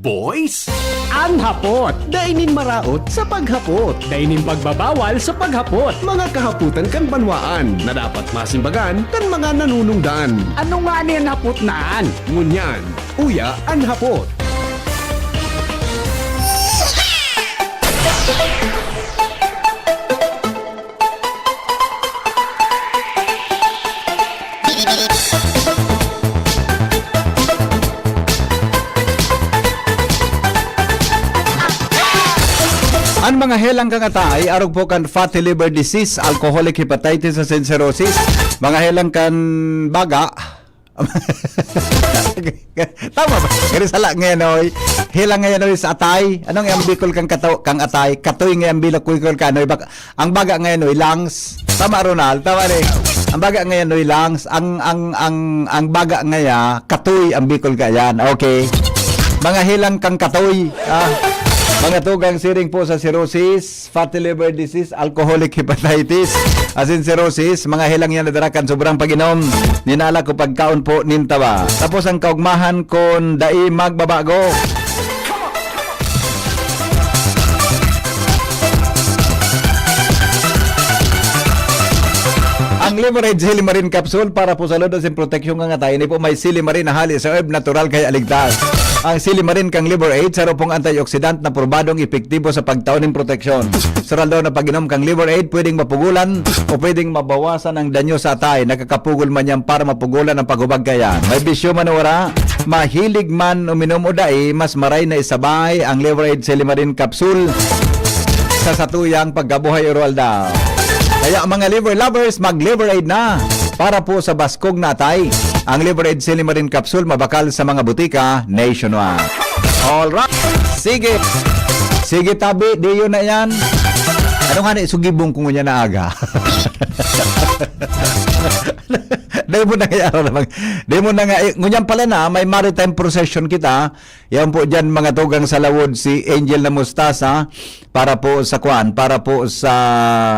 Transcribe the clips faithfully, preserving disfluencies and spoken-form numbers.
Boys? An hapot. Dai nin maraot sa paghapot. Dai nin pagbabawal sa paghapot. Mga kahapotan kan banwaan na dapat masimbagan kan mga nanunungdan. Ano ngani an hapot na an? Ngunyan, uya an hapot. An mga helang kan atay, arog po kan fatty liver disease, alcoholic hepatitis asin cirrhosis, mga helang kan baga. Tama ba? Kaya sala ngayon, oy. Helang ngayon, oy, sa atay. Anong ang Bicol kang kato-, kang atay? Katoy ngayon, Bicol, Bicol ka, ano, iba, ang baga ngayon, oy, lungs. Tama, Ronald? Tama, Rick? Ang baga ngayon, oy, lungs. Ang, ang, ang, ang baga ngaya, katoy ang Bicol ka yan. Okay. Mga helang kang katoy. Ah, mga tugang siring po sa cirrhosis, fatty liver disease, alcoholic hepatitis, asin cirrhosis, mga helang yan na dara kan sobrang pag-inom nin alak o pagkaon po nin taba. Tapos ang kaugmahan kun dai magbabago. Ang Liver Aid Silimarin Capsule para po sa lodo sin proteksyon kan atay, ini po may silimarin na hali sa herb natural kaya ligtas. Ang silimarin kang Liver Aid, saro pong antioxidant na probadong epektibo sa pagtao nin proteksyon. Sa raldaw na pag-inom kang Liver Aid, pwedeng mapugulan o pwedeng mabawasan ang danyo sa atay. Nakakapugol man yan para mapugulan ang paghubag kaya. May bisyo man o wala, mahilig man uminom o dai, mas maray na isabay ang Liver Aid Silimarin Capsule sa satuyang pagkabuhay oro-aldaw. Kaya mga liver lovers, mag-Liver Aid na para po sa baskog na atay. Ang Liver Aid Silimarin Capsule mabakal sa mga butika nationwide. Alright. Sige. Sige, tabi. Diyo na yan. Ano nga na isugibong ko ngunyan na aga? Dahil mo na nga, ano naman. Dahil mo na nga, eh, ngunyan pala na, may maritime procession kita. Yan po dyan, mga tugang sa Lawod, si Angel na Mustasa, para po sa kwan, para po sa,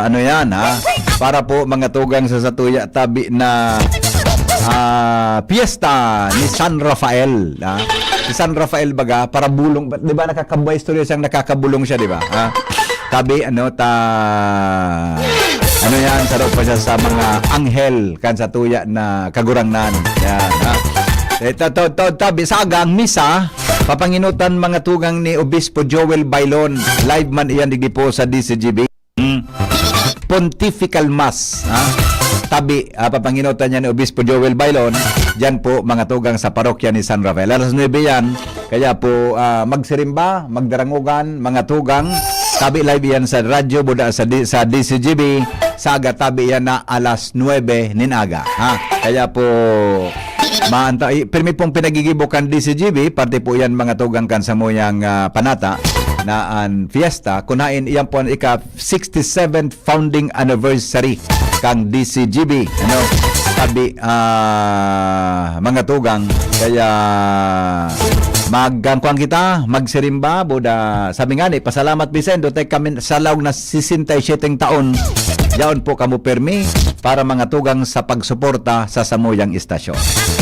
ano yan, ha? Para po, mga tugang sa satuya, tabi na, ah, piyesta ni San Rafael, ha? Si San Rafael baga, para bulong, di ba nakakabuhay istorya siyang nakakabulong siya, di ba? Ha? Tabi, ano, ta, ano yan, saro pa siya sa mga anghel, kan satuya na kagurangnan. Yan, ha? Eh, ta-, ta-, ta-, tabi, sa agang misa, papanginutan mga tugang ni Obispo Joel Bailon. Live man iyan digdi po sa D C G B. Mm. Pontifical Mass, ha? Tabi, ah, papanginutan niya ni Obispo Joel Bailon. Diyan po, mga tugang sa parokya ni San Rafael. Alas nuebe yan. Kaya po, ah, magsirimba, magdarangogan, mga tugang. Tabi live yan sa radyo, buda sa D-, sa D C G B. Sa aga tabi yan na alas nuebe nin aga, ha? Kaya po, maanta-, i-, pirmi pong pinagigibo kan D C G B, parte po yan mga tugang kan samuyang, ah, panata na an fiesta. Kunain, iyan po an ika sixty-seventh founding anniversary kan D C G B, ano? Tabi, ah, mga tugang. Kaya magkangkuan kita, magsirimba, buda. Sabi nga ni, pasalamat, Vicendo, tay kami sa laog na sesenta y siyete taon. Yaon po kamo permi para mga tugang sa pagsuporta sa samuyang istasyon.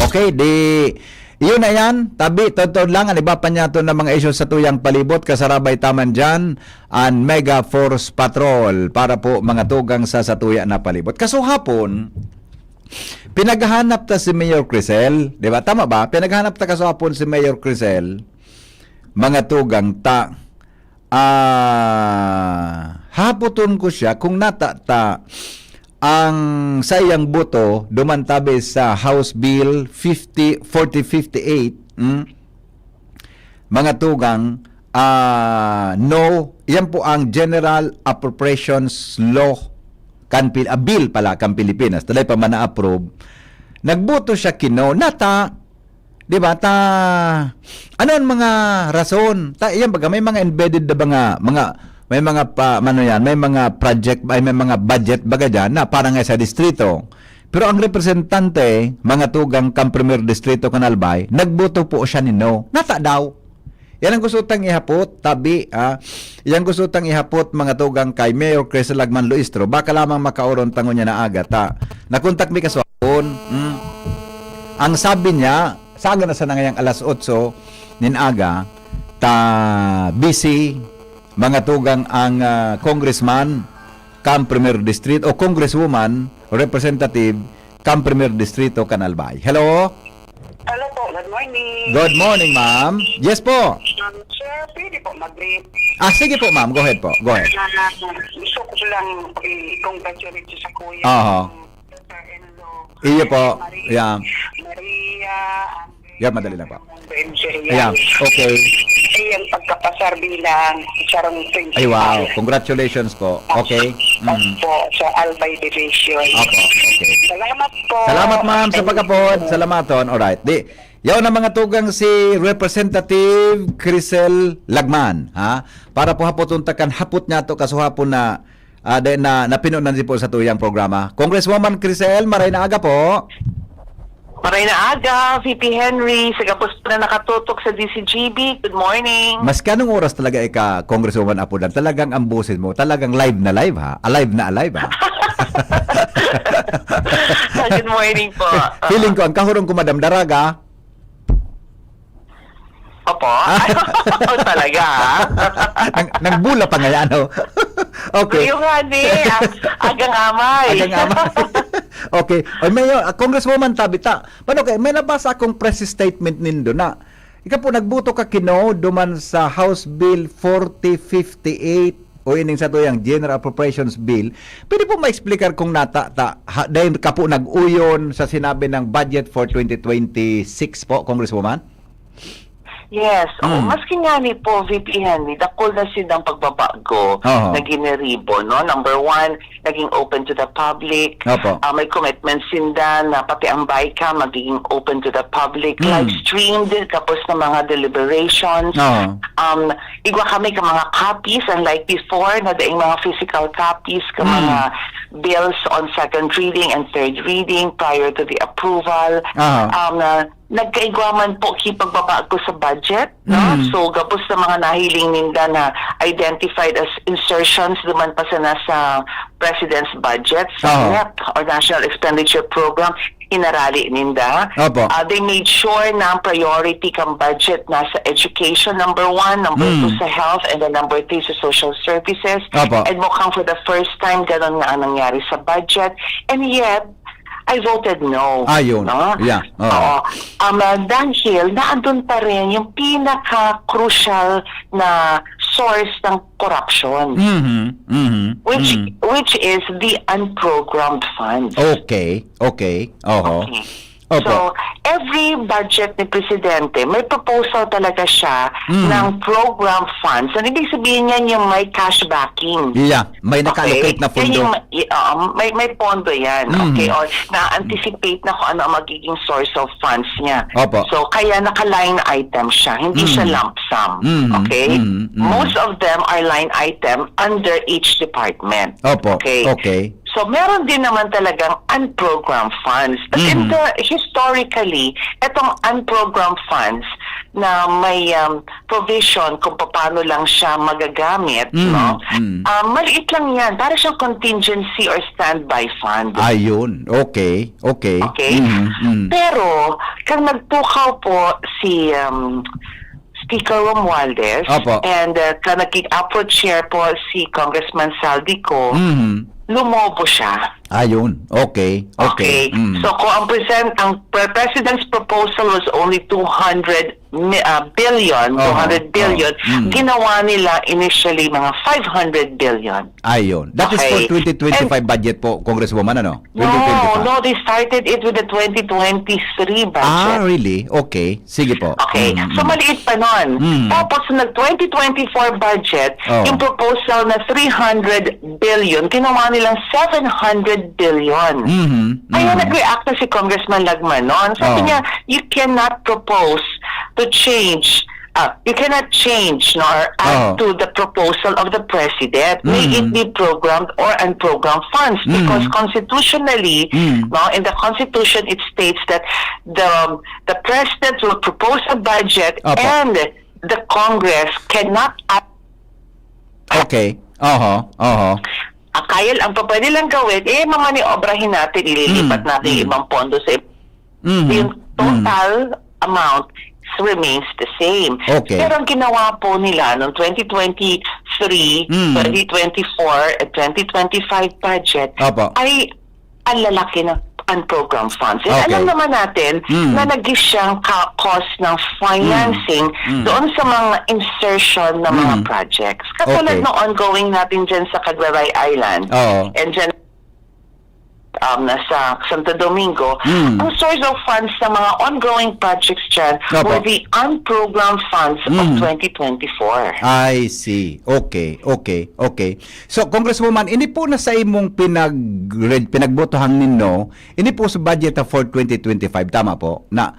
Okay, di, iyon na yan. Tabi, totoo lang, ang iba pa niya to na mga isyu sa tuyang palibot, kasarabay taman dyan, an Mega Force Patrol para po mga tugang sa satuya na palibot. Kasuhapon, pinaghahanap ta si Mayor Crisel, di ba? Tama ba? Pinaghahanap ta kasuhapon si Mayor Crisel, mga tugang ta, ah, hapoton ko siya kung nata ta ang saiyang boto duman tabi sa House Bill fifty, forty fifty-eight, hmm? Mga tugang, ah, no, yan po ang General Appropriations Law kan Pil-, ah, Bill pala kan Pilipinas, taday pa man na-approve. Nagboto siya ki no, nata, di ba? Ta, ano ang mga rason? Ta, yan baga, may mga embedded na mga, mga, may mga pa, ano yan, may mga project, ay, may mga budget baga dyan na para nga sa distrito. Pero ang representante, mga tugang kan Primer Distrito kan Albay, nagboto po siya ni no. Nata daw. Yan ang gusto tang ihapot, tabi, ah. Yan gusto tang ihapot, mga tugang, kay Mayor Crisel Lagman Luistro. Baka lamang makaoron tango niya na aga, ta. Nakontak mi kaswapon. Hmm. Ang sabi niya, saga na sa nangayang alas otso nin aga, ta busy, mga tugang, ang, ah, congressman kan Primer Distrito o congresswoman, representative kan Primer Distrito kan Albay. Hello? Hello po, good morning. Good morning, ma'am. Yes po. Um, sir, pwede po mag-greet? Ah, sige po, ma'am. Go ahead po. Go ahead. Ah, gusto ko lang i-congratulate sa kuya. Aha. Iyo po. Maria. Yeah. Maria, Andrea, Yeah, madali lang po. Fernando, and Jerian. Yeah, okay. Iyang pagkapasar bilang sarong principal. Ay, wow. Congratulations po. Okay. Mm. Opo, sa Albay Division. Opo, okay. Salamat po. Salamat, ma'am, sa And pag-apod. Salamaton. Alright. Di, yaw na mga tugang si Representative Crisel Lagman, ha? Para po hapoton ta kan hapot niya to, kasuhapon na, ah, de, na, napino na din po sa tuyang programa. Congresswoman Crisel, maray na aga po. Maray na aga, V P Henry, sa gabos po na nakatutok sa D C G B. Good morning. Maski anong oras talaga ika, Congresswoman Apodan, talagang ang boses mo, talagang live na live, ha? Alive na alive, ha? Ah, good morning po. Feeling ko, ang kahurong ko, Madam Daraga. Opo. Ah. Oh, talaga, ah. Nang, nang bula pa ngayon, ano? Okay. Kayo nga ni, ah, agang amay. Agang amay. Okay. O, Mayor, ah, Congresswoman Tabita, paano kay, may nabasa akong press statement nindo na ika po nagboto ka kino duman sa House Bill forty fifty-eight o ining sa tuyang General Appropriations Bill. Pwede po ma-explicar kung nata, ta, ha, dahil ka po nag-uyon sa sinabi ng budget for twenty twenty-six po, Congresswoman? Yes. Oo, Mm. maski nga ni po, V P Henry, dakul na sindang pagbabago Oho. na giniribo, no? Number one, naging open to the public. Opo. Ah, may commitment sinda na pati ang BICAM magiging open to the public. Mm. Live streamed, tapos ng mga deliberations. Oo. Um, igwa kami ka mga copies, unlike before, na daing mga physical copies ka Mm. mga bills on second reading and third reading prior to the approval. Aha. Um, na nagkaigwa man po ki pagbabago sa budget, no? Mm. So, gabos sa mga nahiling ninda na identified as insertions duman pa sana sa President's budget, sa Aha. NEP or National Expenditure Program, inarali ninda. Opo. Ah, they made sure na ang priority kang budget nasa education, number one, number two Mm. sa health, and then number three sa social services. Opo. And mukhang for the first time, ganon nga ang nangyari sa budget. And yet, I voted no. Ah, yun. No? Yeah. Oo. Oo. Um, ah, dahil naandun pa rin yung pinaka-crucial na source ng corruption. Mhm, mhm, Which, mhm. which is the unprogrammed funds. Okay, okay. Oho. Okay. Opo. So, every budget ni Presidente, may proposal talaga siya Mm. ng program funds. Ang ibig sabihin niyan, yung may cash backing. Yeah, may Okay? naka-allocate na Yan pondo. yung ma-, y-, um, may, may pondo yan. Mm. Okay? O, na-anticipate na kung ano ang magiging source of funds niya. Opo. So, kaya naka-line item siya. Hindi siya Mm. lump sum. Mm. Okay? Mm, mm. Most of them are line item under each department. Opo. Okay. Okay. So, meron din naman talagang unprogrammed funds. But in Mhm. the, historically, itong unprogrammed funds na may, um, provision kung paano lang siya magagamit, Mm, no? mm. Ah, maliit lang yan. Para siyang contingency or standby fund. Ayun. Okay. Okay. Okay? Mhm, mm. Pero, kang nagpukaw po si, um, Speaker Romualdez Opo. and, uh, ka naging approach chair po si Congressman Zaldico, Mhm. lumobo siya. Ayun. Okay. Okay. Okay. Mm. So, kung ang present, ang pre-, President's proposal was only two hundred mi-, uh, billion, Oho. two hundred billion, Oho. Mm. ginawa nila initially mga five hundred billion. Ayun. That is for Okay. twenty twenty-five And budget po, Congresswoman, ano? No, Twenty twenty-five. no, they started it with the twenty twenty-three budget. Ah, really? Okay. Sige po. Okay. Mm, So, mm. maliit pa nun. Mm. Tapos, nag twenty twenty-four budget, Oh. yung proposal na three hundred billion, ginawa nilang seven hundred billion. Mhm, Kaya mhm. nag-react na si Congressman Lagman nun. Sabi Oh. niya, "You cannot propose to change, uh, you cannot change nor add Oh. to the proposal of the President. May it Mm. be programmed or unprogrammed funds." Because Mm. constitutionally, Mm. no, in the Constitution, it states that the, the President will propose a budget Opo. and the Congress cannot add Okay. Oho. Oho. Ah, kaya ang pa-, pwede lang gawin, eh, mamaniobrahin natin, ililipat Mm. natin yung Mm. ibang pondo sa ib-, Mhm. yung Mm. total amount, remains the same. Okay. Pero ang ginawa po nila noong twenty twenty-three, Mm. twenty twenty-four, at twenty twenty-five budget Opo. ay ang lalaki ng unprogrammed funds. And Okay. alam naman natin Mm. na naging siyang ka- cause ng financing Mm. doon sa mga insertion ng mga Mm. projects. Katulad Okay. ng ongoing natin dyan sa Caglaray Island. Oo. And dyan um, sa Santo Domingo, Mm. ang source of funds ng mga ongoing projects dyan Opo. were the unprogrammed funds of Mm. twenty twenty-four. I see. Okay, okay, okay. So, Congresswoman, ini po na sa imong pinag pinagbotohan ninyo, ini po sa budget for twenty twenty-five, tama po? Na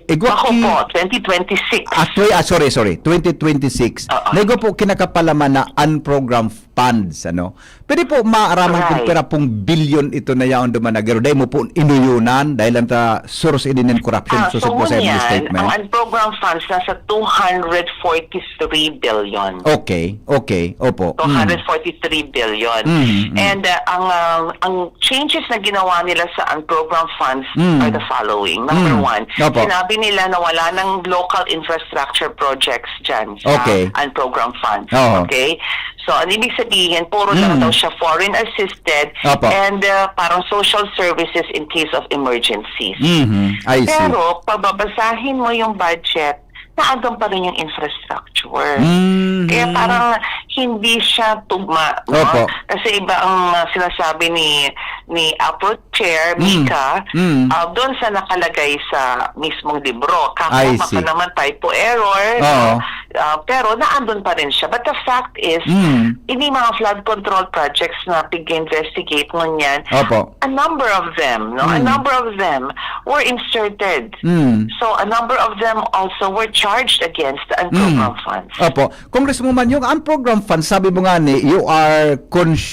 igwa Ako ki- po, twenty twenty-six. Ah, twe- ah, sorry, sorry. Twenty twenty-six. Oo. Na igwa po kinakapalaman na unprogrammed funds, ano? Pwede po maaraman kung Right. pira pong bilyon ito na yaon duman na garo. Dahil mo po inuyunan, dahil lang ta source ini ng corruption. Ah, So, so, po sa imong ngunyan, statement. ang unprogrammed funds nasa two hundred forty-three billion. Okay, okay. Opo. Mm. two hundred forty-three billion. Mm, mm. And uh, ang uh, ang changes na ginawa nila sa unprogrammed funds Mm. are the following. Number Mm. one, Opo. sinabi nila na wala nang local infrastructure projects dyan sa Okay. unprogrammed funds. Oo. Okay? So, ang ibig sabihin, puro lang Mm. daw siya foreign assisted Opo. and uh, parang social services in case of emergencies. Mhm. I see. Pero, pagbabasahin mo yung budget, naandun pa rin yung infrastructure. Mhm. Kaya parang hindi siya tugma, no? Opo. Kasi iba ang uh, sinasabi ni ni Apo Chair, Mm. Mika, Mm. uh, doon sa nakalagay sa mismong libro. I Kako, baka see. naman typo error, Oo. no? Uh, pero naandun pa rin siya. But the fact is, Mm. ini mga flood control projects na pig-investigate ngunyan, Opo. a number of them, no? A Mm. number of them were inserted. Mm. So, a number of them also were charged against the unprogrammed Mm. funds. Opo. Congresswoman, yung unprogrammed funds, sabi mo nga ni, you are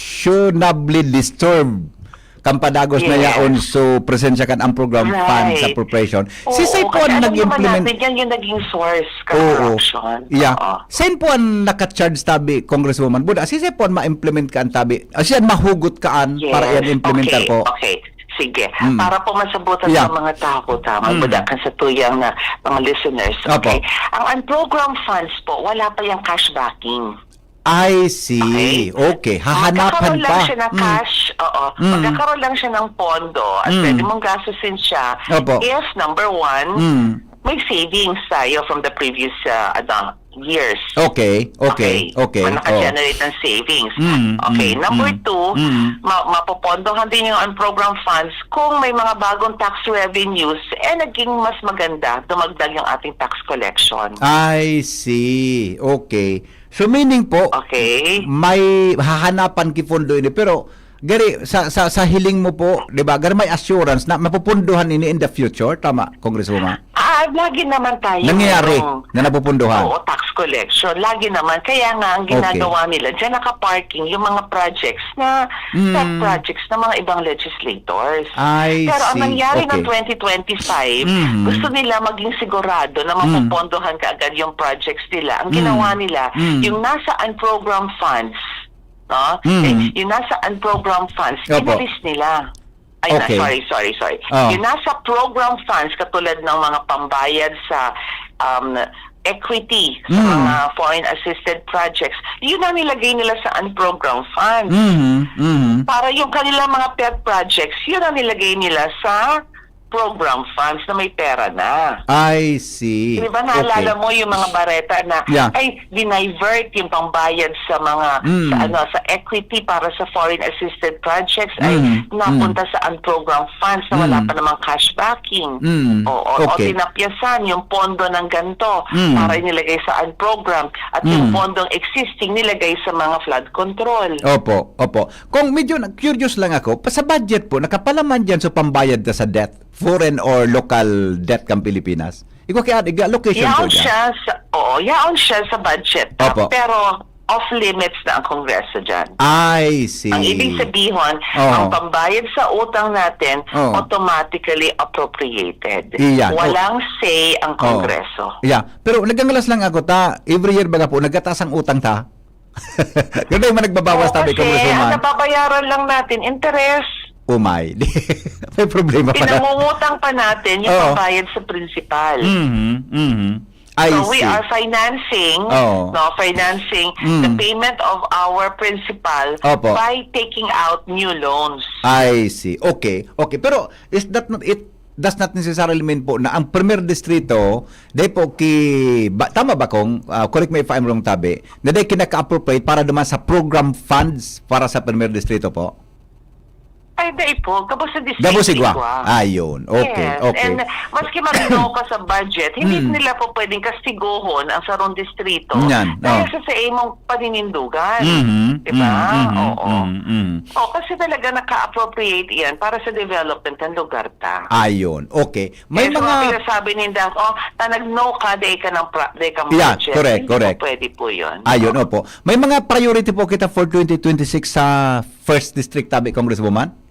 conscionably disturbed. Kampadagos na Yes. yaon, so presensya kan unprogrammed Right. funds appropriation. Oo, Sisay po kasi ang alam naman nag-implement. Natin, yan yung naging source, Oo. corruption. Yeah. Oo. Saan po ang naka-charge tabi, Congresswoman? Buda, sisay po ang ma-implement ka ang tabi? Ah, siya mahugot kaan Yes. para yan implementar Okay, po? Okay. Sige. Mm. Para po masabutan Yeah. sa mga tao, tama, Mm. buda kan sa tuyang na mga listeners. Apo. Okay. Ang unprogrammed funds po, wala pa yung cash backing. I see. Okay. Okay. Hahanapan Magkakaroon lang pa. siya ng Mm. cash, oo. Mm. Magkakaroon lang siya ng pondo at Mm. pwede mong gastusin siya Opo. if, number one, Mm. may savings tayo from the previous uh, ano, years. Okay, okay, okay. Kung naka-generate ng savings. Mm, Okay, mm, number mm, two, mm. ma- mapopondohan din yung unprogrammed funds kung may mga bagong tax revenues, eh naging mas maganda, dumagdag yung ating tax collection. I see. Okay. So meaning po, Okay. may hahanapan ki pondo ini, pero gari sa sa, sa hiling mo po, 'di ba? Gari may assurance na mapupunduhan ini in the future, tama, Congresswoman? Ah, lagi naman tayo Nangyayari merong na napupunduhan. Oo, tax collection. Lagi naman. Kaya nga, ang Okay. ginagawa nila, dyan nakaparking yung mga projects na Mm. pet projects ng mga ibang legislators. I Pero ang see. nangyari Okay. ng twenty twenty-five, Mhm. gusto nila maging sigurado na Mm. mapopondohan kaagad yung projects nila. Ang Mm. ginawa nila, Mm. yung nasa unprogrammed funds, no? Mm. Eh, yung nasa unprogrammed funds, Opo. pinalis nila. Ay, na, Okay. sorry, sorry, sorry. Oh. Yung nasa program funds, katulad ng mga pambayad sa um, equity, sa Mm. mga foreign assisted projects, yun ang nilagay nila sa unprogrammed funds. Mhm, mhm. Para yung kanilang mga pet projects, yun ang nilagay nila sa program funds na may pera na. I see. Di ba, naalala Okay. mo yung mga bareta na, Yeah. ay, dinivert yung pambayad sa mga, Mm. sa, ano, sa equity para sa foreign assisted projects, ay Mm, napunta sa unprogrammed funds na wala Mm. pa namang cash backing. Mm, Oo, o okay. tinapyasan yung pondo ng ganto Mm. para nilagay sa unprogrammed at yung Mm. pondong existing nilagay sa mga flood control. Opo, opo. Kung medyo na- curious lang ako, pa- sa budget po, nakapalaman dyan sa pambayad na sa debt, foreign or local debt kang Pilipinas? Ikaw kaya, iga-, allocation po Yaon dyan? siya sa, oo, yaon siya sa budget. Opo. Pero off limits na ang Kongreso dyan. I see. Ang ibig sabihin, Oo. ang pambayad sa utang natin, Oo. automatically appropriated. Iyan. Walang say ang Oo. Kongreso. Yeah. Pero nagkanglas lang ako, ta, every year baga po, nagkataas ang utang ta? Ganun man nagbabawas Oo, tabi, kasi Congresswoman. ang nababayaran lang natin, interest. Umay. Di, may problema pala. Pinangungutang pa natin yung Oo. pambayad sa principal. Mhm, mhm. I So we see. are financing, Oo. no, financing the Mm. payment of our principal Opo. by taking out new loans. I see. Okay. Okay. Pero is that not, it does not necessarily mean po na ang Primer Distrito, dahil po ki, ba, tama ba kong, ah, correct me if I'm wrong, tabi, na dahil kinaka-appropriate para naman sa program funds para sa Primer Distrito po? Ay, dai po. Gabos sa distrito. Gabos igwa. Ayun. Okay, Yes. okay. And maski mag-no ka sa budget, hindi Mm. nila po pwedeng kastiguhon ang sarong distrito Yan, dahil oh. sa, sa imong paninindugan. Mhm, Diba? mhm, Oo. mhm, mhm. O, kasi talaga naka-appropriate yan para sa development ng lugar ta. Ayun. Okay. May Kaya sa mga mga pinasabi ninda, oh, ta nag-no ka, dai ka ng pra- dai ka Yeah, budget. correct, Hindi correct. po pwede po yun. Ayun, Oo. Opo. May mga priority po kita for twenty twenty-six sa first district, tabi, Congresswoman?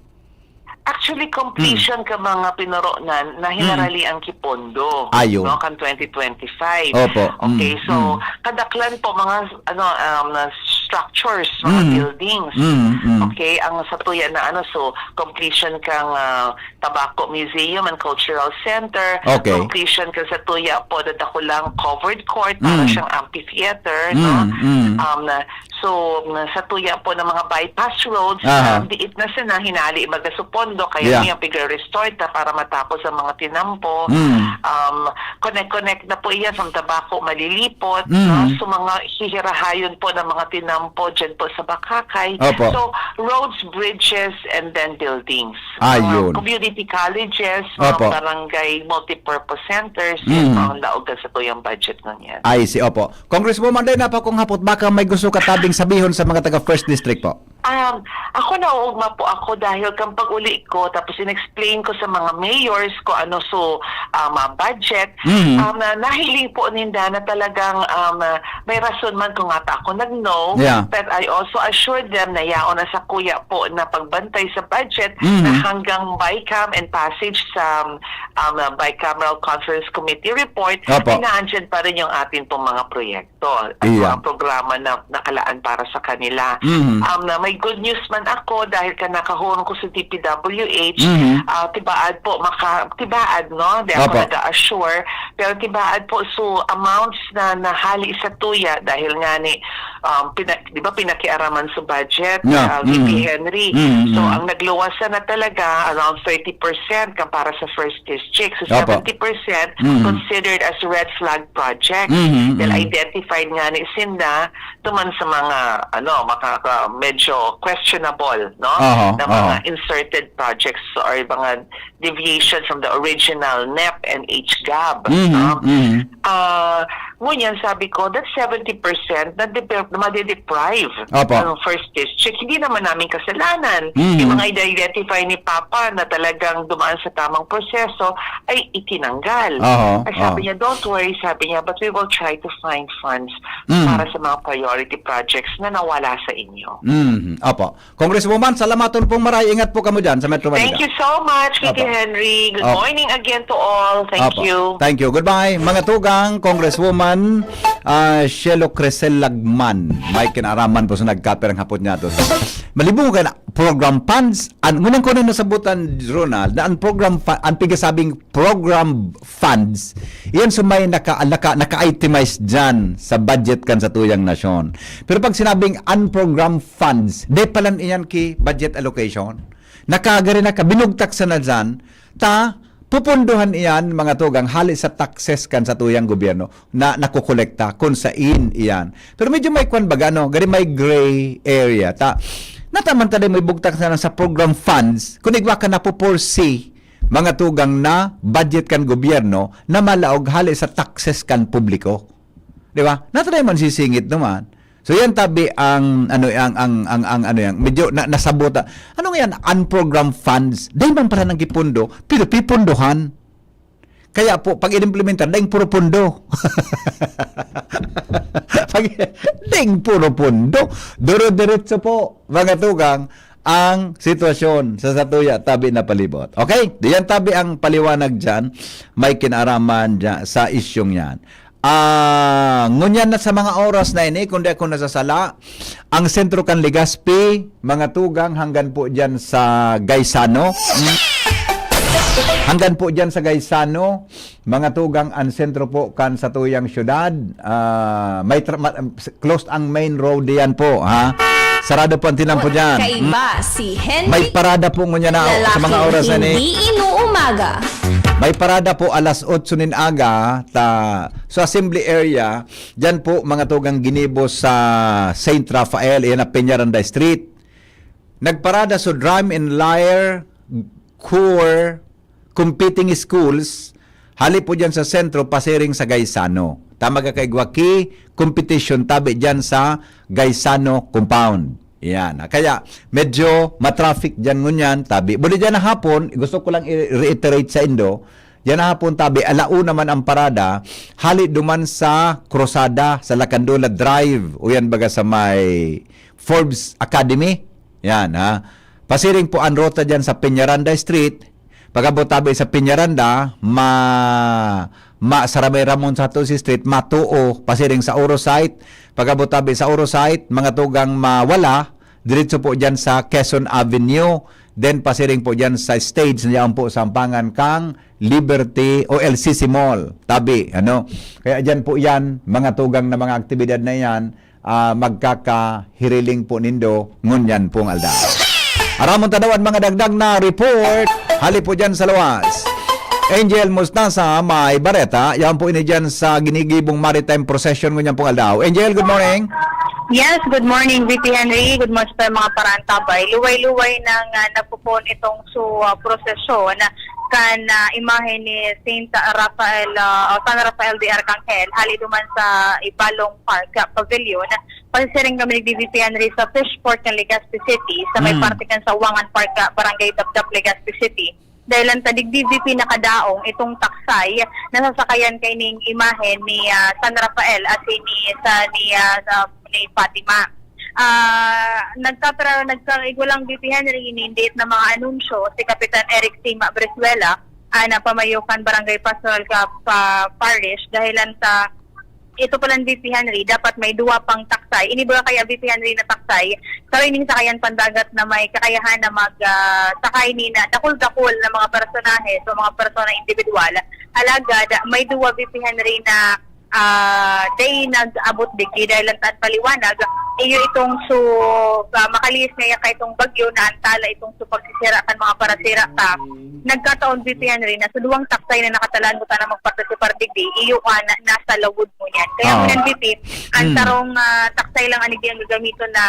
Actually, completion ka mga pinoronan na hinarali ang kipondo Ayun. no, kan twenty twenty-five. Opo. Okay, Mm, so mm. kadaklan po mga ano um, na structures, mga Mm. buildings. Mm, mm. Okay, ang satuya na ano, so completion kang ah, Tabaco Museum and Cultural Center, Okay. completion kang satuya po na dakulang covered court para Mm. siyang amphitheater, Mm, no? mm. Um, na, so, na satuya po ng mga bypass roads, Aha. na diit na sina hinali magasupondo, kaya Yeah. niya pigre-restore ta para matapos ang mga tinampo. Mm. Um, connect-connect na po iya sa Tabaco, Malilipot, Mm. no? So, mga hihirahayon po ng mga tinampo dyan po sa Bakakay. Opo. So, roads, bridges, and then buildings. Ayun. Mga community colleges, mga Opo. barangay multipurpose centers, yan Mm. po ang laog sa tuyang budget nun yan. I see, opo. Congresswoman, dai na pa kong hapot, baka may gusto ka tabing sabihon sa mga taga First District po. Um, ako nauugma po ako dahil kang pag-uli ko, tapos in-explain ko sa mga mayors ko ano so um, uh, budget, Mhm. um, na nahiling po ninda na talagang um, uh, may rason man kung nga ta ako nag-no, Yeah. but I also assured them na yaon na sa kuya po na pagbantay sa budget Mhm. na hanggang BICAM and passage sa um, uh, Bicameral Conference Committee report, Opo. ay naandyan pa rin yung atin pong mga proyekto at Iya. mga programa na nakalaan para sa kanila. Mhm. Um, na may good news man ako dahil ka nakahon ko sa D P W H, Mhm. ah, tibaad po, maka, tibaad, no? Di ako Opo. nag-assure, pero tibaad po, so amounts na nahali sa tuya dahil nga ni, um, pina, di ba, pinakiaraman sa budget, Yeah. uh, V P Mhm. Henry. Mhm. So, ang nagluwas na talaga, around thirty percent ka para sa first district. So, Opo. seventy percent Mhm. considered as red flag project. Mhm, Dahil mhm. identified nga ni Sinda, tuman sa mga, ano, makaka, medyo questionable, no? Aha, Na mga aha. inserted projects or mga deviation from the original NEP and HGAB, Mhm, no? mhm. Ah, ngunyan, sabi ko, that seventy percent na depe- na made-deprive Opo. ng first district, hindi naman namin kasalanan. Mhm. Yung mga identify ni Papa na talagang dumaan sa tamang proseso ay itinanggal. Aha, Ay, sabi aha. niya, "Don't worry," sabi niya, "but we will try to find funds Mhm. para sa mga priority projects na nawala sa inyo." Mhm. Opo. Congresswoman, salamaton pong maray. Ingat po kamo dyan sa Metro Manila. Thank you so much, Kiki Opo. Henry. Good Opo. morning again to all. Thank Opo. you. Thank you. Goodbye. Mga tugang, Congresswoman ah, Shelo Cresel Lagman. May kinaaraman po sa nagkapirang hapot niya to. Malibong ka na, program funds, an, ngunang ko na nasabutan, Ronald, na ang program, fu- ang pigasabing program funds, iyan so may naka, naka, naka-itemize dyan sa budget kan sa tuyang nasyon. Pero pag sinabing unprogram funds, di palan iyan ki budget allocation. Nakagari na ka, binugtak sa na dyan, ta, pupundohan iyan, mga tugang, hali sa taxes kan sa tuyang gobyerno na nakukolekta, kung sain iyan. Pero medyo may kwan baga, no? Gari may gray area. Ta, nataman ta din may bugtak na sa program funds, kung igwa ka na po foresee, mga tugang na budget kan gobyerno na malaog hali sa taxes kan publiko. Di ba? Nataday man sisingit naman. So yan tabi ang ano ang ang ang, ang ano yan medyo na, nasabota. Ano nga yan unprogrammed funds? Dahil man pala nang gipundo, pero pipundohan. Kaya po pag inimplementar, daing puro pundo. Pag daing puro pundo, duro-diretso po mga tugang ang sitwasyon sa satuya tabi na palibot. Okay? Diyan tabi ang paliwanag diyan, may kinaraman diyan sa isyong yan. Ah, ngunyan na sa mga oras na ini, kung di ako nasasala, ang sentro kan Legazpi, mga tugang hanggan po dyan sa Gaisano. Mm. Hanggan po dyan sa Gaisano, mga tugang ang sentro po kan satuyang syudad. Ah, may tra- ma- closed ang main road diyan po, ha? Sarado po ang tinampo dyan. Mm. Kaiba si Henry. May parada po ngunyan na sa mga Lalaking oras na ni. Hindi inuumaga. May parada po alas otso nin aga, ta, sa assembly area, diyan po mga tugang ginibo sa Saint Raphael, iyan na Peñaranda Street. Nagparada sa Drum and Lyre Corps competing schools, hali po diyan sa sentro, pasiring sa Gaisano. Tama ka kay Guaki, competition tabi diyan sa Gaisano compound. Yan. Kaya medyo matraffic diyan ngunyan, tabi. Buli diyan na hapon, gusto ko lang i-reiterate sa indo, diyan na hapon tabi, alauna man ang parada, hali duman sa Cruzada, sa Lacandola Drive, o yan baga sa may Forbes Academy. Yan, ha. Pasiring po ang rota diyan sa Peñaranda Street. Pag-abot tabi sa Peñaranda, ma, ma, sa Ramon Santos Street, matuo, pasiring sa Oro site. Pag-abot tabi sa Oro site, mga tugang mawala, diretso po diyan sa Quezon Avenue. Then pasiring po diyan sa stage na yaon po sa ampangan kang Liberty o L C C Mall. Tabi, ano? Kaya diyan po yan, mga tugang na mga aktibidad na yan, ah, magkakahiriling po nindo ngunyan pong aldaw. Aramon ta daw an mga dagdag na report. Hali po dyan sa luwas. Angel Mustasa, may bareta. Yan po ini dyan sa ginigibong maritime procession ngunyan pong aldaw. Angel, good morning. Yes, good morning, V P Henry. Good morning sa mga paraantabay. Luway-luway nang, ah, nagpupon itong su, ah, prosesyon kan, ah, imahe ni Saint Rafael, ah, o San Rafael de Arcangel, hali duman sa Ibalong Park, ah, Pavilion. Pasisiring kami ni V P Henry sa Fishport ng Legazpi City, sa may Mm. parte kan Sawangan Park, ah, Barangay Dapdap, Legazpi City. Dahil ang tadig V P nakadaong itong taksay, nasasakayan kaining imahen ni, ah, San Rafael at ni, sa, ni, ah, sa, ni Fatima. Ah, nagkapra-, nagkaigwalang V P Henry, inindiit na mga anunsyo si Kapitan Eric Sima Brizuela, ah, na pamayo kan Barangay Pastoral Cap, ah, Parish, dahilan sa ito palang V P Henry, dapat may duwa pang taksay. Ini baga kaya V P Henry na taksay, kaya ining sakayan pandagat na may kakayahan na mag, ah, sakay ni na dakul-dakul na mga personahe, so mga persona individual. Alagad, may duwa V P Henry na, ah, day nag-abot digdi dahil lang tan paliwanag, iyo itong su, ah, makalihis ngaya ka itong bagyo na antala itong su pagsisira kan mga parasira ta. Nagkataon, V P Henry, na sa duwang taksay na nakatalaan ko sana magpartisipar digdi, iyo, ah, na, nasa lawod mo niyan. Kaya Oo. Ngunyan, V P, ang Mm. tarong, ah, taksay lang ang digdi ang gagamiton na,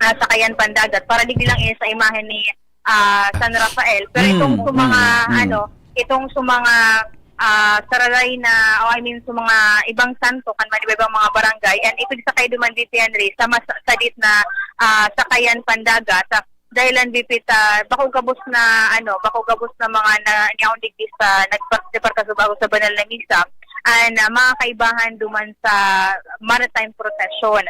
ah, sakayan pandagat. Para digdi lang, eh, sa imahen ni, ah, San Rafael. Pero Mm, itong sa mga, mm, mm. ano, itong sa mga, ah, sararay na, o I mean, sa mga ibang santo, kan man iba-ibang mga barangay, and ipigsakay duman, V P Henry, sa mas sadit na, ah, sakayan pandagat, ah, dahilan V P ta, bako gabos na, ano, bako gabos na mga na, niyaon digdi sa nagpartisipar kan subago sa banal na misa, an, ah, mga kaibahan duman sa maritime procession.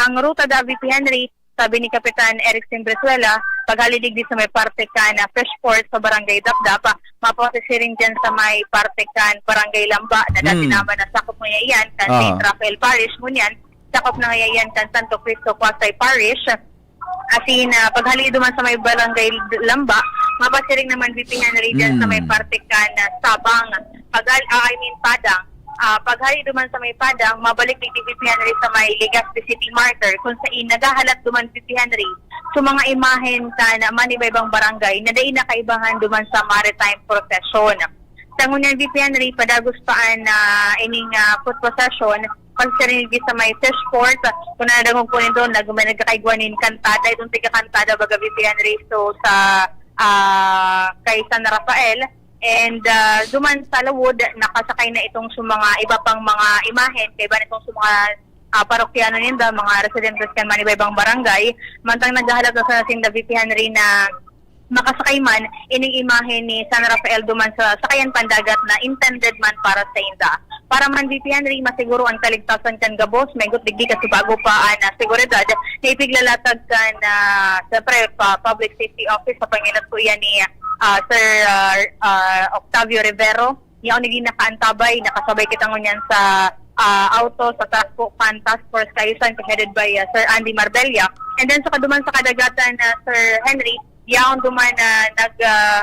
Ang ruta da V P Henry, sabi ni Kapitan Eric Simbrizuela, paghali digdi sa may parte kan Fishport sa Barangay Dapdap, ah, mapasisiring dyan sa may parte kan Barangay Lamba na dati Hmm. naman nasakop mo iyan kan Aha. Saint Rafael Parish, ngunyan, sakop na ngaya iyan kan Santo Cristo Pasay Parish. Asin, ah, paghali duman sa may Barangay Lamba, mapasiring naman V P Henry dyan sa may Hmm. parte kan, ah, Sabang. Paghal-, ah, I mean, Padang. Ah, paghali duman sa may Padang, mabalik digdi V P Henry sa may Legazpi City Marker, kung sain naghahalat duman V P Henry sa mga imahen kan man iba-ibang barangay na dai na kaibahan duman sa maritime procession. Sa ngunyan, V P Henry, padagos pa an, ah, ining, ah, foot procession, pagsiring sa may Fishport, kung nadangog po nindo, nag-, may nagkakaigwa nin kantada, itong tiga-kantada, baga, V P Henry, so, sa, ah, kay San Rafael. And, ah, duman sa lawod, nakasakay na itong sa mga iba pang mga imahen, kaiba nitong sa mga, ah, parokyano ninda, mga residentes kan man iba-ibang barangay, mantang naghahalat na sa sinda, V P Henry, na makasakay man ining imahe ni San Rafael duman sa sakayan pandagat na intended man para sainda. Para man, V P Henry, masiguro an kaligtasan kan gabos, maigot digdi kasubago pa an, ah, seguridad na ipiglalatag kan, ah, siyempre, pa Public Safety Office sa pangilat po iyan ni, ah, Sir, ah, ah, Octavio Rivero. Yaon digdi nakaantabay, nakasabay kita ngunyan sa ah, auto sa task po kan Task Force Kaayusan, headed by, ah, Sir Andy Marbella. And then sa kaduman sa kadagatan, ah, Sir Henry, yaon duman na nag, ah,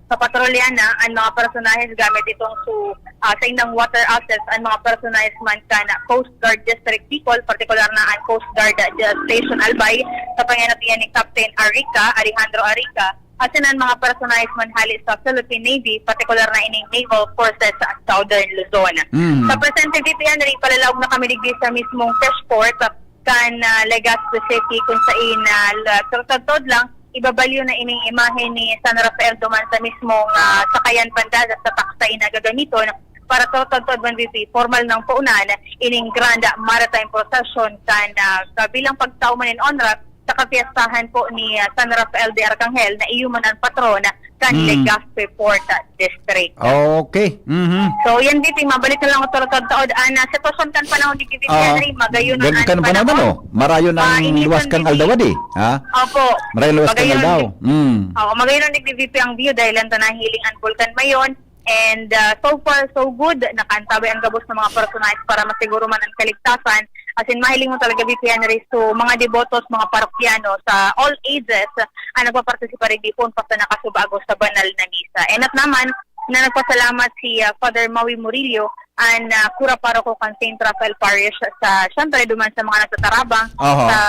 papatrolya na an mga personahes gamit itong su-, ah, sa indang water access, an mga personahes man kan Coast Guard District Bicol, partikular na an Coast Guard, ah, Station Albay, sa pangenot iyan ni Captain Arica, Alejandro Arica, asin an mga personahes man hali sa Philippine Navy, partikular na ining Naval Forces sa Southern Luzon. Mm. Sa presente, V P Henry, palalaog na kami digdi sa mismong fish port, ah, kan, ah, Legazpi City, kung sain, ah, la-, tod-tod lang, ibabalyo na ining imahe ni San Rafael duman sa mismong, ah, sakayan pandagat sa taksay na gagamiton para tod-tod man, V P, formal nang paunan ining Grand Maritime Procession kan, ah, kabilang pagtao man in honra sa kapiestahan po ni, ah, San Rafael de Arcangel na iyo man an patron kan Mm. Legazpi Port District. Okay. Mhm. So, yan, V P, mabalik na lang ako sa taod-taod. An, ah, sitwasyon kan panahon ni V P Ah, Henry, magayon gan-, ang kan panahon, panahon, no? Marayon ang Mainitan, luwas kang V P. Aldaw, di? Ha? Opo. Marayon luwas kang Magayon aldaw. ang Mm. Oo, magayon ang nag-V P ang view dahil ang tanahiling ang Bulkan Mayon. And, ah, so far, so good. Nakaantabay ang gabos ng mga personahes para masiguro man ang kaligtasan. As in, mahiling mo talaga, V P Henry, so, mga debotos, mga parokyano sa all ages, ang nagpapartisipar digdi poon basta nakasubago sa banal na misa. And at naman, na nagpasalamat si, ah, Father Maui Murillo, an, ah, kura paroko kan Saint Raphael Parish sa, siyempre, duman sa mga nagtatarabang Aha. sa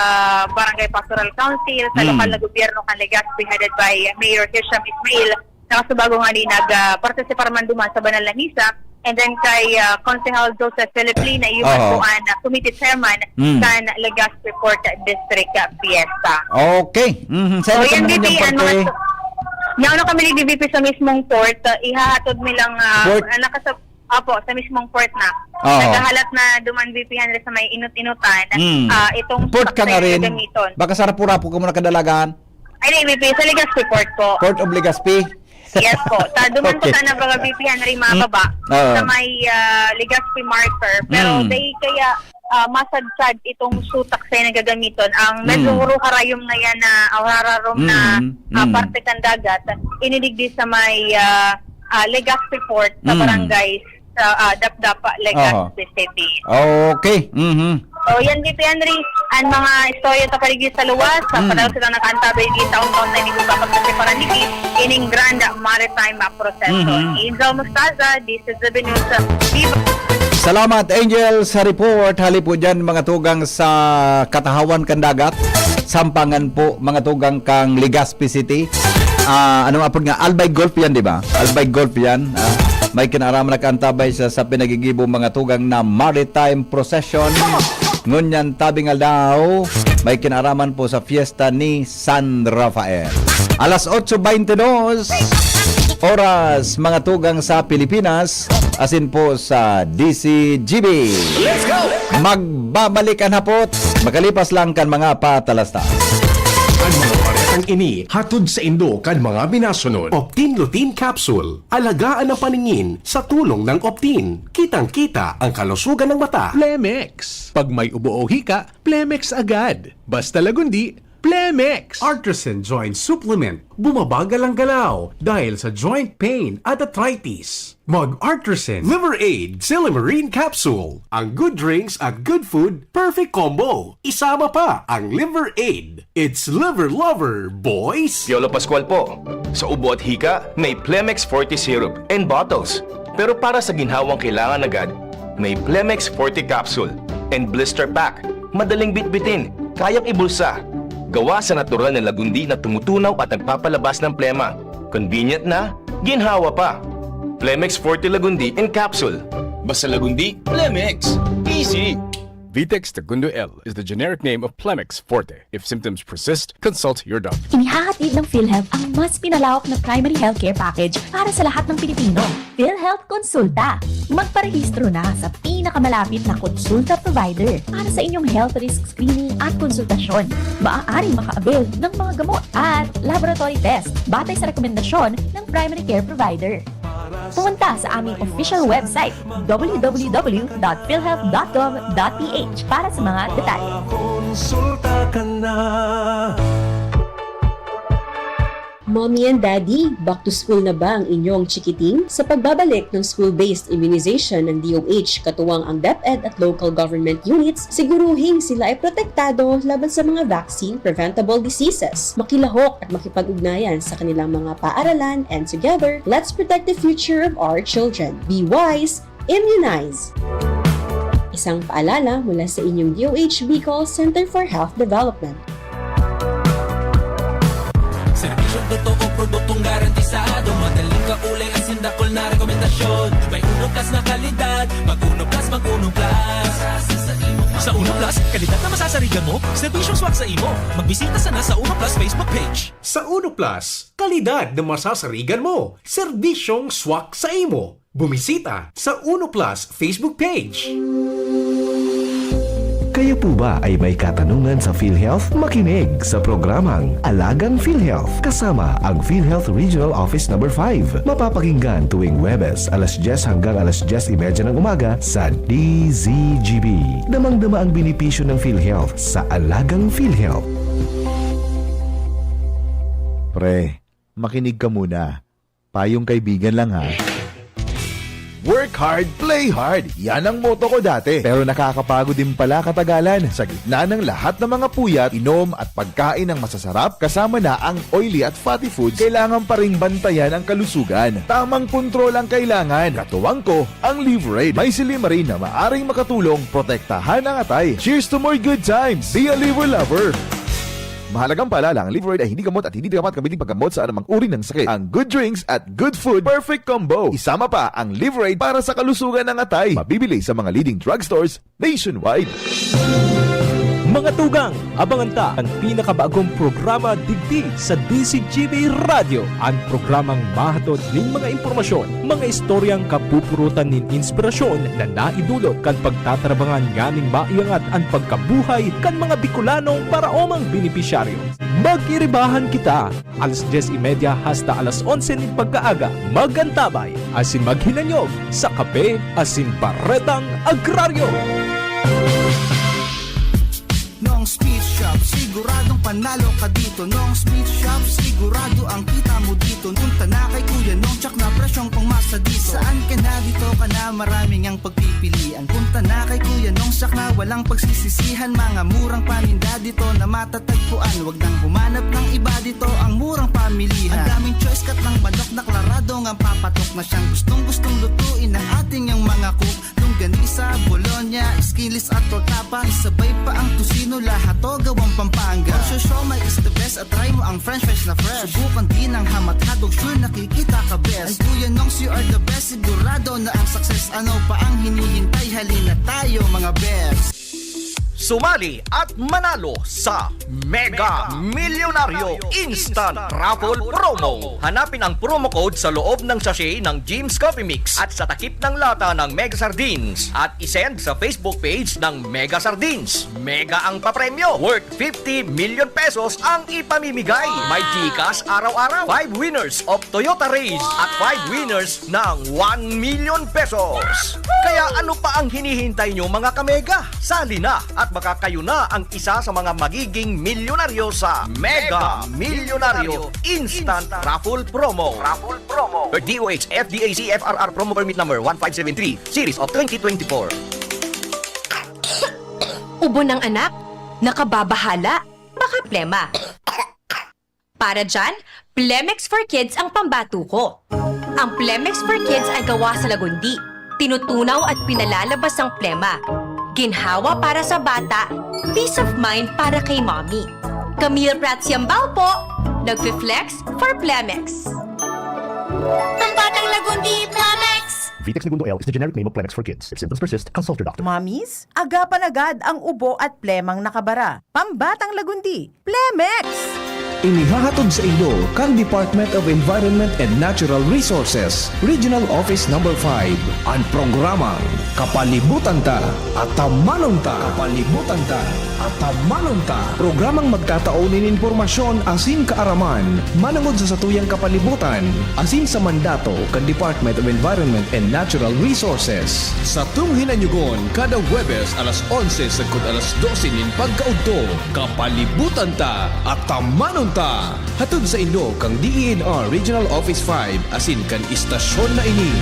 Barangay Pastoral Council, sa Mm. lokal na gobyerno kan Legazpi, headed by Mayor Hisham Ismail, nakasubago nga ni nag, ah, partisipar man duman sa banal na misa, and then kay, ah, Konsehal Joseph Philip Lee na iyo man Aha. po an, ah, committee chairman Mm. kan Legazpi Port District, ah, Fiesta. Okay. Mhm. Sa So, ano yan, kami V P, ng ang mga parte? su-, yaon na kami ni V P sa mismong port, ah, ihahatod nilang, ah, Port? ah, nakasab-, opo, sa mismong port na. Oo. Naghahalat na duman, V P Henry, sa may inot-inotan, Mm. ah, itong Port saksay kang na arin. gagamiton. Baka sa Rapu-Rapu ka muna kadalagan? Ay, di, V P, sa Legazpi Port po. Port of Legazpi? Yes po. Sa duman po Okay. sana, baga, V P Henry, Mm. mababa Oo. sa may, ah, Legazpi marker. Pero Mm. dahil kaya, ah, masadsad itong sutak sa nagagamiton, ang medyo Mm. huro-harayom na yan na, ah, hararom na, Mm. ah, Mm. parte kan dagat, inidigdi sa may, ah, ah, Legazpi Port sa Mm. barangay sa, ah, Dapdapa, Legazpi Aha. City. Okay. Mhm. So, yan, V P Henry, ang mga istorya sa paligid sa luwas, sa Mm. padagos silang nakaantabay di taon-taon na inigugapag sa Separaniki, ining Grand Maritime Procession. Mhm. Angel Mostaza, this is the news. Viva! Salamat, Angel, sa report. Hali po dyan, mga tugang sa katahawan kan dagat. Sampangan po, mga tugang kang Legazpi City. Ah, ano nga po nga? Albay Golf yan, di ba? Albay Golf yan. Ah, may kinaraman na kaantabay sa, sa pinagigibo mga tugang na maritime procession. Ngunyan tabing aldaw, may kinaraman po sa fiesta ni San Rafael. Alas otso beintidos, oras, mga tugang sa Pilipinas, asin po sa D C G B. Let's go! Magbabalik an hapot, makalipas lang kan mga patalastas. Ang mga paretang ini, hatod sa indo kan mga minasunod. Optin Lutein Capsule. Alagaan ang paningin sa tulong ng Optin. Kitang-kita ang kalusugan ng mata. Plemex. Pag may ubo o hika, Plemex agad. Basta Lagundi, Plemex. Artresin Joint Supplement. Bumabagal ang galaw dahil sa joint pain at arthritis. Mag Artresin Liver Aid Silymarin Capsule. Ang good drinks at good food, perfect combo. Isama pa ang Liver Aid. It's Liver Lover, boys! Piolo Pascual po. Sa ubo at hika, may Plemex Forte Syrup and bottles. Pero para sa ginhawang kailangan agad, may Plemex Forte Capsule and Blister Pack. Madaling bitbitin, kayang ibulsa. Gawa sa natural na lagundi na tumutunaw at nagpapalabas ng plema. Convenient na, ginhawa pa. Plemex Forte Lagundi in Capsule. Basta Lagundi, Plemex. Easy! Vitex Tagundo L is the generic name of Plemex Forte. If symptoms persist, consult your doctor. Inihahatid ng PhilHealth ang mas pinalawak na primary healthcare package para sa lahat ng Pilipino. PhilHealth Konsulta. Magparehistro na sa pinakamalapit na konsulta provider para sa inyong health risk screening at konsultasyon. Maaaring maka-avail ng mga gamot at laboratory test batay sa rekomendasyon ng primary care provider. Pumunta sa aming official website, w w w dot philhealth dot gov dot p h, para sa mga detalye. Konsulta ka na. Mommy and Daddy, back to school na ba ang inyong chikiting? Sa pagbabalik ng school-based immunization ng D O H, katuwang ang DepEd at local government units, siguruhing sila ay protektado laban sa mga vaccine-preventable diseases. Makilahok at makipag-ugnayan sa kanilang mga paaralan, and together, let's protect the future of our children. Be wise, immunize! Isang paalala mula sa inyong D O H Bicol Center for Health Development. Serbisyong totoo, produktong garantisado. Madaling kaulay, asin dakul na rekomendasyon. May Uno Plus na kalidad. Mag Uno Plus, mag Uno Plus. Sa Uno Plus, kalidad na masasarigan mo, serbisyong swak sa imo. Magbisita sana sa Uno Plus Facebook page. Sa Uno Plus, kalidad na masasarigan mo, serbisyong swak sa imo. Bumisita sa Uno Plus Facebook page. Kayo po ba ay may katanungan sa PhilHealth? Makinig sa programang Alagang PhilHealth kasama ang PhilHealth Regional Office Number five. Mapapakinggan tuwing Huwebes alas diyes hanggang alas diyes y media ng umaga sa D Z G B. Damang-dama ang benepisyo ng PhilHealth sa Alagang PhilHealth. Pre, makinig ka muna. Payong kaibigan lang ha. Work hard, play hard. Yan ang motto ko dati. Pero nakakapagod din pala katagalan. Sa gitna ng lahat ng mga puyat, inom at pagkain ng masasarap, kasama na ang oily at fatty foods, kailangan pa ring bantayan ang kalusugan. Tamang kontrol ang kailangan. Katuwang ko, ang Liverade. May silymarin na maaring makatulong protektahan ang atay. Cheers to more good times! Be a Liver Lover! Mahalagang paalala, ang Liverade ay hindi gamot at hindi dapat gamitin paggamot sa anumang uri ng sakit. Ang good drinks at good food, perfect combo. Isama pa ang Liverade para sa kalusugan ng atay. Mabibili sa mga leading drugstores nationwide. Mga tugang, abangan ta an pinakabagong programa digdi sa D Z G B Radyo, an programang mahatod nin mga impormasyon, mga istoryang kapupurutan nin inspirasyon na naidulot kan pagtatarabangan nganing maiangat an pagkabuhay kan mga Bicolanong paraomang benepisyaryo. Mag-iribahan kita! Alas dyes y media hasta alas onse nin pagkaaga, mag-antabay asin maghinanyog sa Kape asin Baretang Agraryo! Nong Speed Shop, siguradong panalo ka dito. Nong Speed Shop, sigurado ang kita mo dito. Punta na kay Kuya Nong, tsak na presyong pangmasa dito. Saan ka na, dito ka na, maraming ang pagpipilian. Punta na kay Kuya Nong, tsak na walang pagsisisihan. Mga murang paninda dito na matatagpuan. Wag nang humanap ng iba dito, ang murang pamilihan. Ang daming choice, cut ng manok na klarado ngang papatok na siyang gustong-gustong lutuin ng ating ang mga cook. Longganisa, bologna, skinless at torta pa. Isabay pa ang tocino, lahat to gawang Pampanga. Ang siomai is the best at try mo ang french fries na fresh. Subukan din ang ham at hotdog, sure nakikita ka best. Ay Kuya Nongs, you are the best, sigurado na ang success. Ano pa ang hinihintay? Halina tayo mga best. Sumali at manalo sa Mega Milyonaryo Instant Raffle Promo. Hanapin ang promo code sa loob ng sachet ng Jim's Coffee Mix at sa takip ng lata ng Mega Sardines at isend sa Facebook page ng Mega Sardines. Mega ang papremyo, worth fifty million pesos ang ipamimigay. May GCash araw-araw, five winners of Toyota Raize at five winners ng one million pesos. Kaya ano pa ang hinihintay nyo, mga kamega? Sali na at baka kayo na ang isa sa mga magiging milyonaryo sa Mega Milyonaryo Instant Raffle Promo. Raffle Promo. Per D O H F D A C F R R Promo Permit Number one five seven three, Series of twenty twenty-four. Ubo ng anak? Nakababahala? Baka plema. Para dyan, Plemex for Kids ang pambato ko. Ang Plemex for Kids ay gawa sa lagundi. Tinutunaw at pinalalabas ang plema. Ginhawa para sa bata, peace of mind para kay mommy. Camille Prats Yambao po, nagfi-flex for Plemex. Pambatang Lagundi, Plemex! Vitex Negundo L is the generic name of Plemex for Kids. If symptoms persist, consult your doctor. Mommies, agapan agad ang ubo at plemang nakabara. Pambatang Lagundi, Plemex! Inihahatod sa inyo kan Department of Environment and Natural Resources, Regional Office Number five, an programang Kapalibutan Ta, Atamanon Ta. Kapalibutan Ta, Atamanon Ta. Programang magtatao nin impormasyon asin kaaraman manongod sa satuyang kapalibutan asin sa mandato kan Department of Environment and Natural Resources. Satong hinanyugon kada Huwebes alas onse sagkod alas dose nin pagkaudto. Kapalibutan Ta, Atamanon Ta, hatod saindo kan D E N R Regional Office five asin kan istasyon na ini.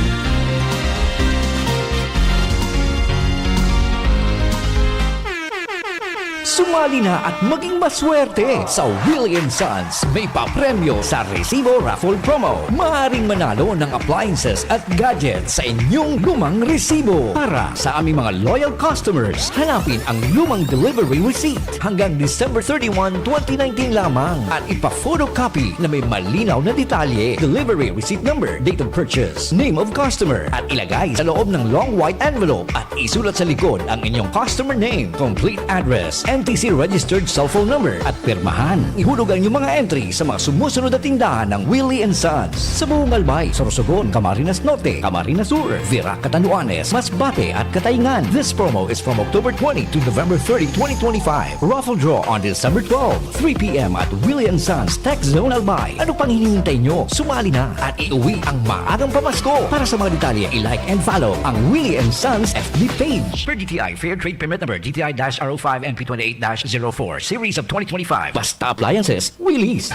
Sumali na at maging maswerte sa Willie and Sons. May papremyo sa Resibo Raffle Promo. Maaaring manalo ng appliances at gadgets sa inyong lumang resibo. Para sa aming mga loyal customers, hanapin ang lumang delivery receipt hanggang December thirty-one, twenty nineteen lamang at ipa-photocopy na may malinaw na detalye, delivery receipt number, date of purchase, name of customer, at ilagay sa loob ng long white envelope at isulat sa likod ang inyong customer name, complete address, N T C registered cellphone number, at pirmahan. Ihulog ang inyong mga entry sa mga sumusunod na tindahan ng Willie and Sons sa buong Albay, Sorsogon, Camarines Norte, Camarines Sur, Virac, Catanduanes, Masbate, at Cataingan. This promo is from October twenty to November thirty, twenty twenty-five. Raffle draw on December twelve, three p m at Willie and Sons Tech Zone Albay. Ano pang hinihintay nyo? Sumali na at iuwi ang maagang pamasko. Para sa mga detalye, i-like and follow ang Willie and Sons F B page. Per D T I Fair Trade Permit Number D T I dash R O five N P twenty-eight dash zero four, Series of twenty twenty-five. Basta Appliances, Willie's.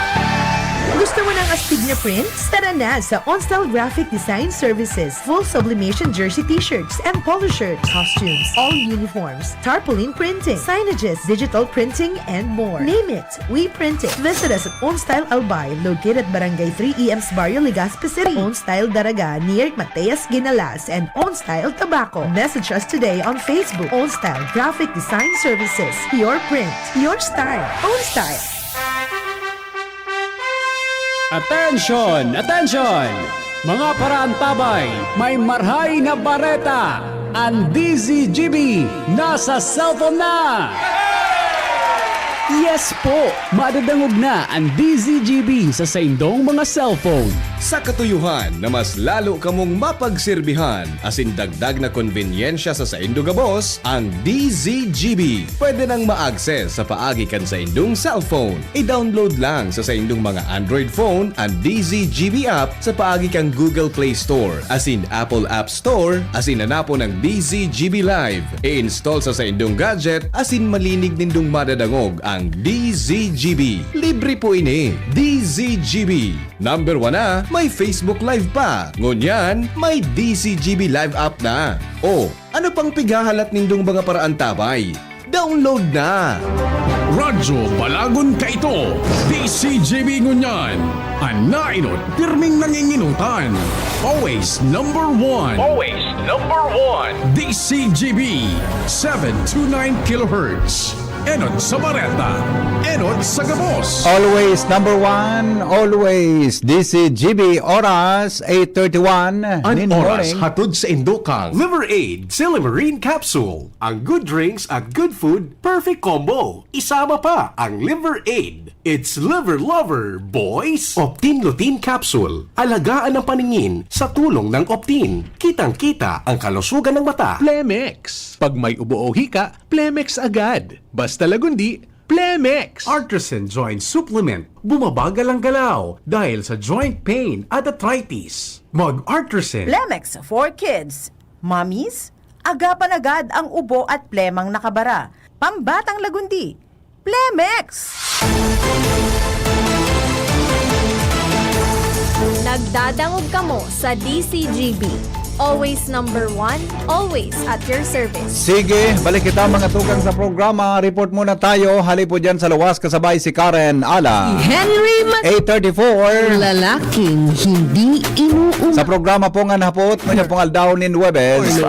Gusto mo ng astig na prints? Tara na sa OnStyle Graphic Design Services. Full sublimation jersey t-shirts and polo shirts, costumes, all uniforms, tarpaulin printing, signages, digital printing, and more. Name it, we print it. Visit us at OnStyle Albay, located at Barangay three E M sa Barrio Legazpi City. OnStyle Daraga, near Mateas Ginalas, and OnStyle Tabaco. Message us today on Facebook. OnStyle Graphic Design Services. Your print, your style. OnStyle. Attention! Attention! Mga paraantabay, may marhay na bareta! An D Z G B nasa cellphone na! Yes po! Madadangog na an D Z G B sa saindong mga cellphone. Sa katuyohan na mas lalo kamong mapagserbihan asin dagdag na konbenyensya sa saindo gabos, ang D Z G B pwede nang ma-access sa paagi kan saindong cellphone. I-download lang sa saindong mga Android phone an D Z G B app sa paagi kan Google Play Store asin Apple App Store asin hanapon ang D Z G B Live. I-install sa saindong gadget asin malinig nindong madadangog ang D Z G B. Libre po ini. D Z G B. Number one na, may Facebook Live pa. Ngunyan, may D Z G B Live app na. O, ano pang pighahalat nindong mga paraantabay? Download na! Radyo Balagon kaito, D Z G B ngunyan. An naenot, pirming nangingenotan. Always number one. Always number one. D Z G B, seven two nine kilohertz. Enot sa bareta, enot sa gabos. Always number one, always D Z G B, oras eight thirty-one An nin oras morning. Hatod saindo kan Liver Aid Silymarin Capsule, ang good drinks at good food, perfect combo. Isama pa ang Liver Aid. It's Liver Lover, boys! Optin Lutein Capsule. Alagaan ang paningin sa tulong ng Optin. Kitang-kita ang kalusugan ng mata. Plemex. Pag may ubo o hika, Plemex agad. Basta Lagundi, Plemex! Artresin Joint Supplement. Bumabagal ang galaw dahil sa joint pain at arthritis. Mag-Artresin. Plemex for kids. Mommies, agapan agad ang ubo at plemang nakabara. Pambatang Lagundi, Plemex! Nagdadangog kamo sa D C G B. Always number one, always at your service. Sige, balik kita, mga tugang, sa programa. Report muna tayo. Hali po dyan sa luwas, kasabay si Karen Ala. Si Henry Mas- eight thirty-four. Lalaking hindi inuuna. Sa programa po nga nahapot, ngayon pong aldaw nin Huwebes.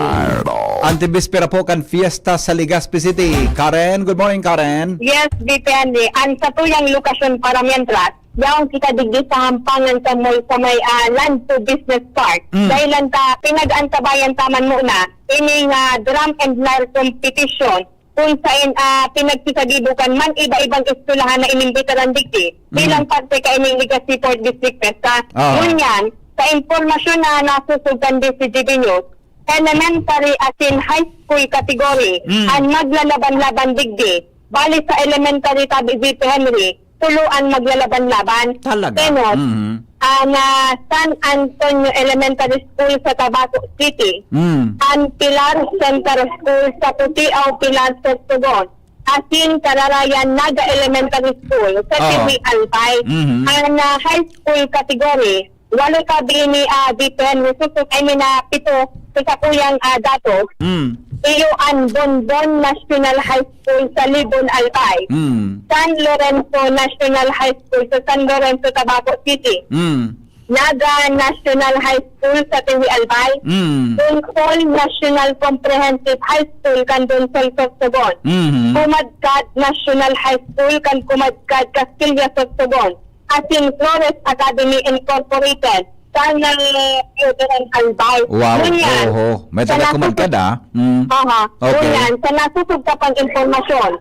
Antibispera po kan Fiesta sa Legazpi City. Karen, good morning, Karen. Yes, Depende. Ang satuyang lokasyon para mientras, yaon kita digdi sa Hampangan sa mall sa may, ah, Land to Business Park. Mm. Dahil lang ta, pinag-antabayan ta man muna, ining, ah, drum and lyre competition, kung sain, ah, pinagsasagibukan man iba-ibang eskwelahan na inimbitaran digdi, Mm. bilang parte kaining Legazpi Fourth District Fiesta. Ah. Ngunyan, sa impormasyon na nasusog kan D Z G B News, elementary asin high school category Mm. ang maglalaban-laban digdi. Bali sa elementary, tabi si Henry, tulo an maglalaban-laban. Talaga? Enot, Mhm. ang, ah, San Antonio Elementary School sa Tabaco City, Mm. ang Pilar Center School sa Cutiao, Pilar, Sorsogon, asin Kararayan Naga Elementary School sa Oo. Tiwi, Albay. Mhm. Ang, ah, high school category, walo tabi ni, ah, Vipen, resusok, I mean, ah, pito sa sakuyang, ah, datos. Mm. Iyo an Bonbon National High School sa Libon, Albay. Mm. San Lorenzo National High School sa San Lorenzo, Tabaco City. Mm. Naga National High School sa Tiwi, Albay. Mm. Bonsol National Comprehensive High School kan Bonsol, Sorsogon. Mhm. Kumadkad National High School kan Kumadkad, Castilla, Sorsogon. Asin Flores Academy Incorporated kan, ah, Southern Albay. Wow. Ngunyan, Oho. May sa taga nasugod-, Kumadkad, ah. Mm. Aha. Okay. Ngunyan, sa nasusugkapang impormasyon,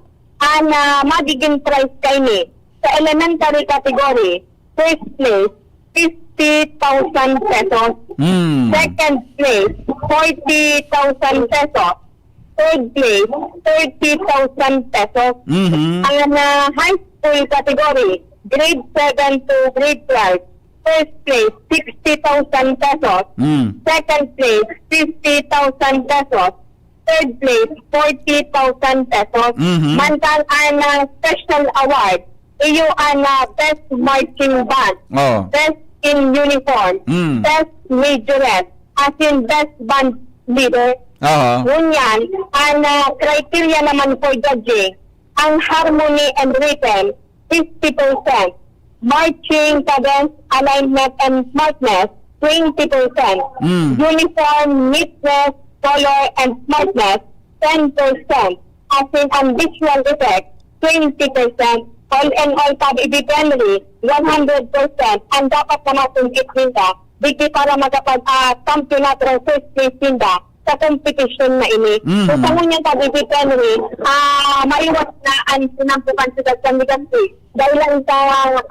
ang, ah, magiging prize kaini sa elementary category, first place, fifty thousand pesos. Mm. Second place, forty thousand pesos. Third place, thirty thousand pesos. Mhm. Ang, ah, high school category, grade seven to grade twelve, first place, sixty thousand pesos. Mm. Second place, fifty thousand pesos. Third place, forty thousand pesos. Mhm. Mantang ang, ah, special award, iyo ang, ah, Best Marching Band, Oh. Best in Uniform, Mm. Best Majorette, asin Best Band Leader. Oo. Ngunyan, ang, ah, criteria naman for judging, ang harmony and rhythm, fifty percent. Marching, cadence, alignment, and smartness, twenty percent. Mm. Uniform, neatness, color, and smartness, ten percent. Asin ang visual effect, twenty percent. All in all, sabi ni Henry, one hundred percent ang dapat na masungkit ninda, digdi para makapag, ah, kampiyonato o first place ninda sa kompetisyon na ini. Mhm. So, sa ngunyan, sabi ni Henry, ah, maiwas na ang sinampukan sa San Legazpi. Dahil lang sa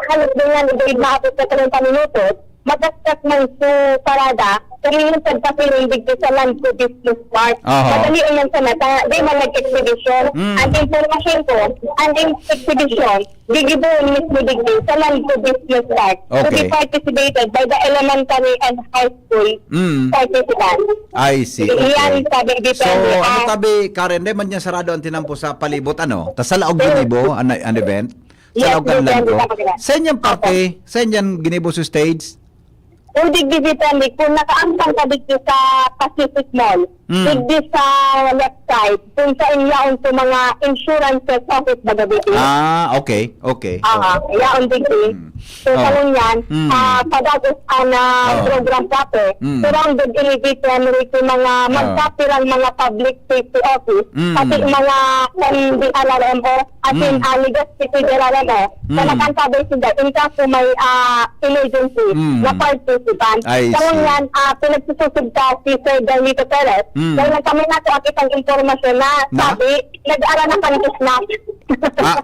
halos ganyan, dahil maabot na treinta minutos, magastos man su parada, pero yung pagpasiring digdi sa Landco Business Park. Aha. Madali man sana, ta-, di man nag-exhibition. Mm. Ang impormasyon ko, ang in-, exhibition, gigibohon mismo digdi sa Landco Business Park to be Okay. participated by the elementary and high school Mm. participants. I see. Iyan, Okay. sabi ni So, Henry, ano ah, tabi, Karen, di man niya sarado ang tinampo sa palibot, ano? Ta sa laog Mm. ginibo, an, an event? Sa Yes, laog kan yes, Landco? yes, yes. Sa inyong parte, Opo. sa inyong ginibo sa stage? Udig digdi, Henry, kung nakaangkang ka digdi sa Pacific Mall, Mm. digdi sa left side, kung sa inyaon sa mga insurances office baga digdi. Ah, okay, okay. Aha, Oh. yaon digdi. Mm. So, Oh. sa ngunyan, Mm. ah, padagos ang, ah, Oh. program proper. Mm. Surrounded ini digdi, Henry, sa mga Oh. magkapirang mga public safety office, Mm. pati mga M D R R M O, asin, Mm. ah, Legazpi Federal M O, sa Mm. nakantabay sila, in case may, ah, emergency Mm. na participant. I Sa see. ngunyan, ah, pinagsusubta si Sir Darlito Perez, Mm. dahil nagkamay na ako at isang impormasyon na Na? sabi, nag-aral na pantis na. Ah,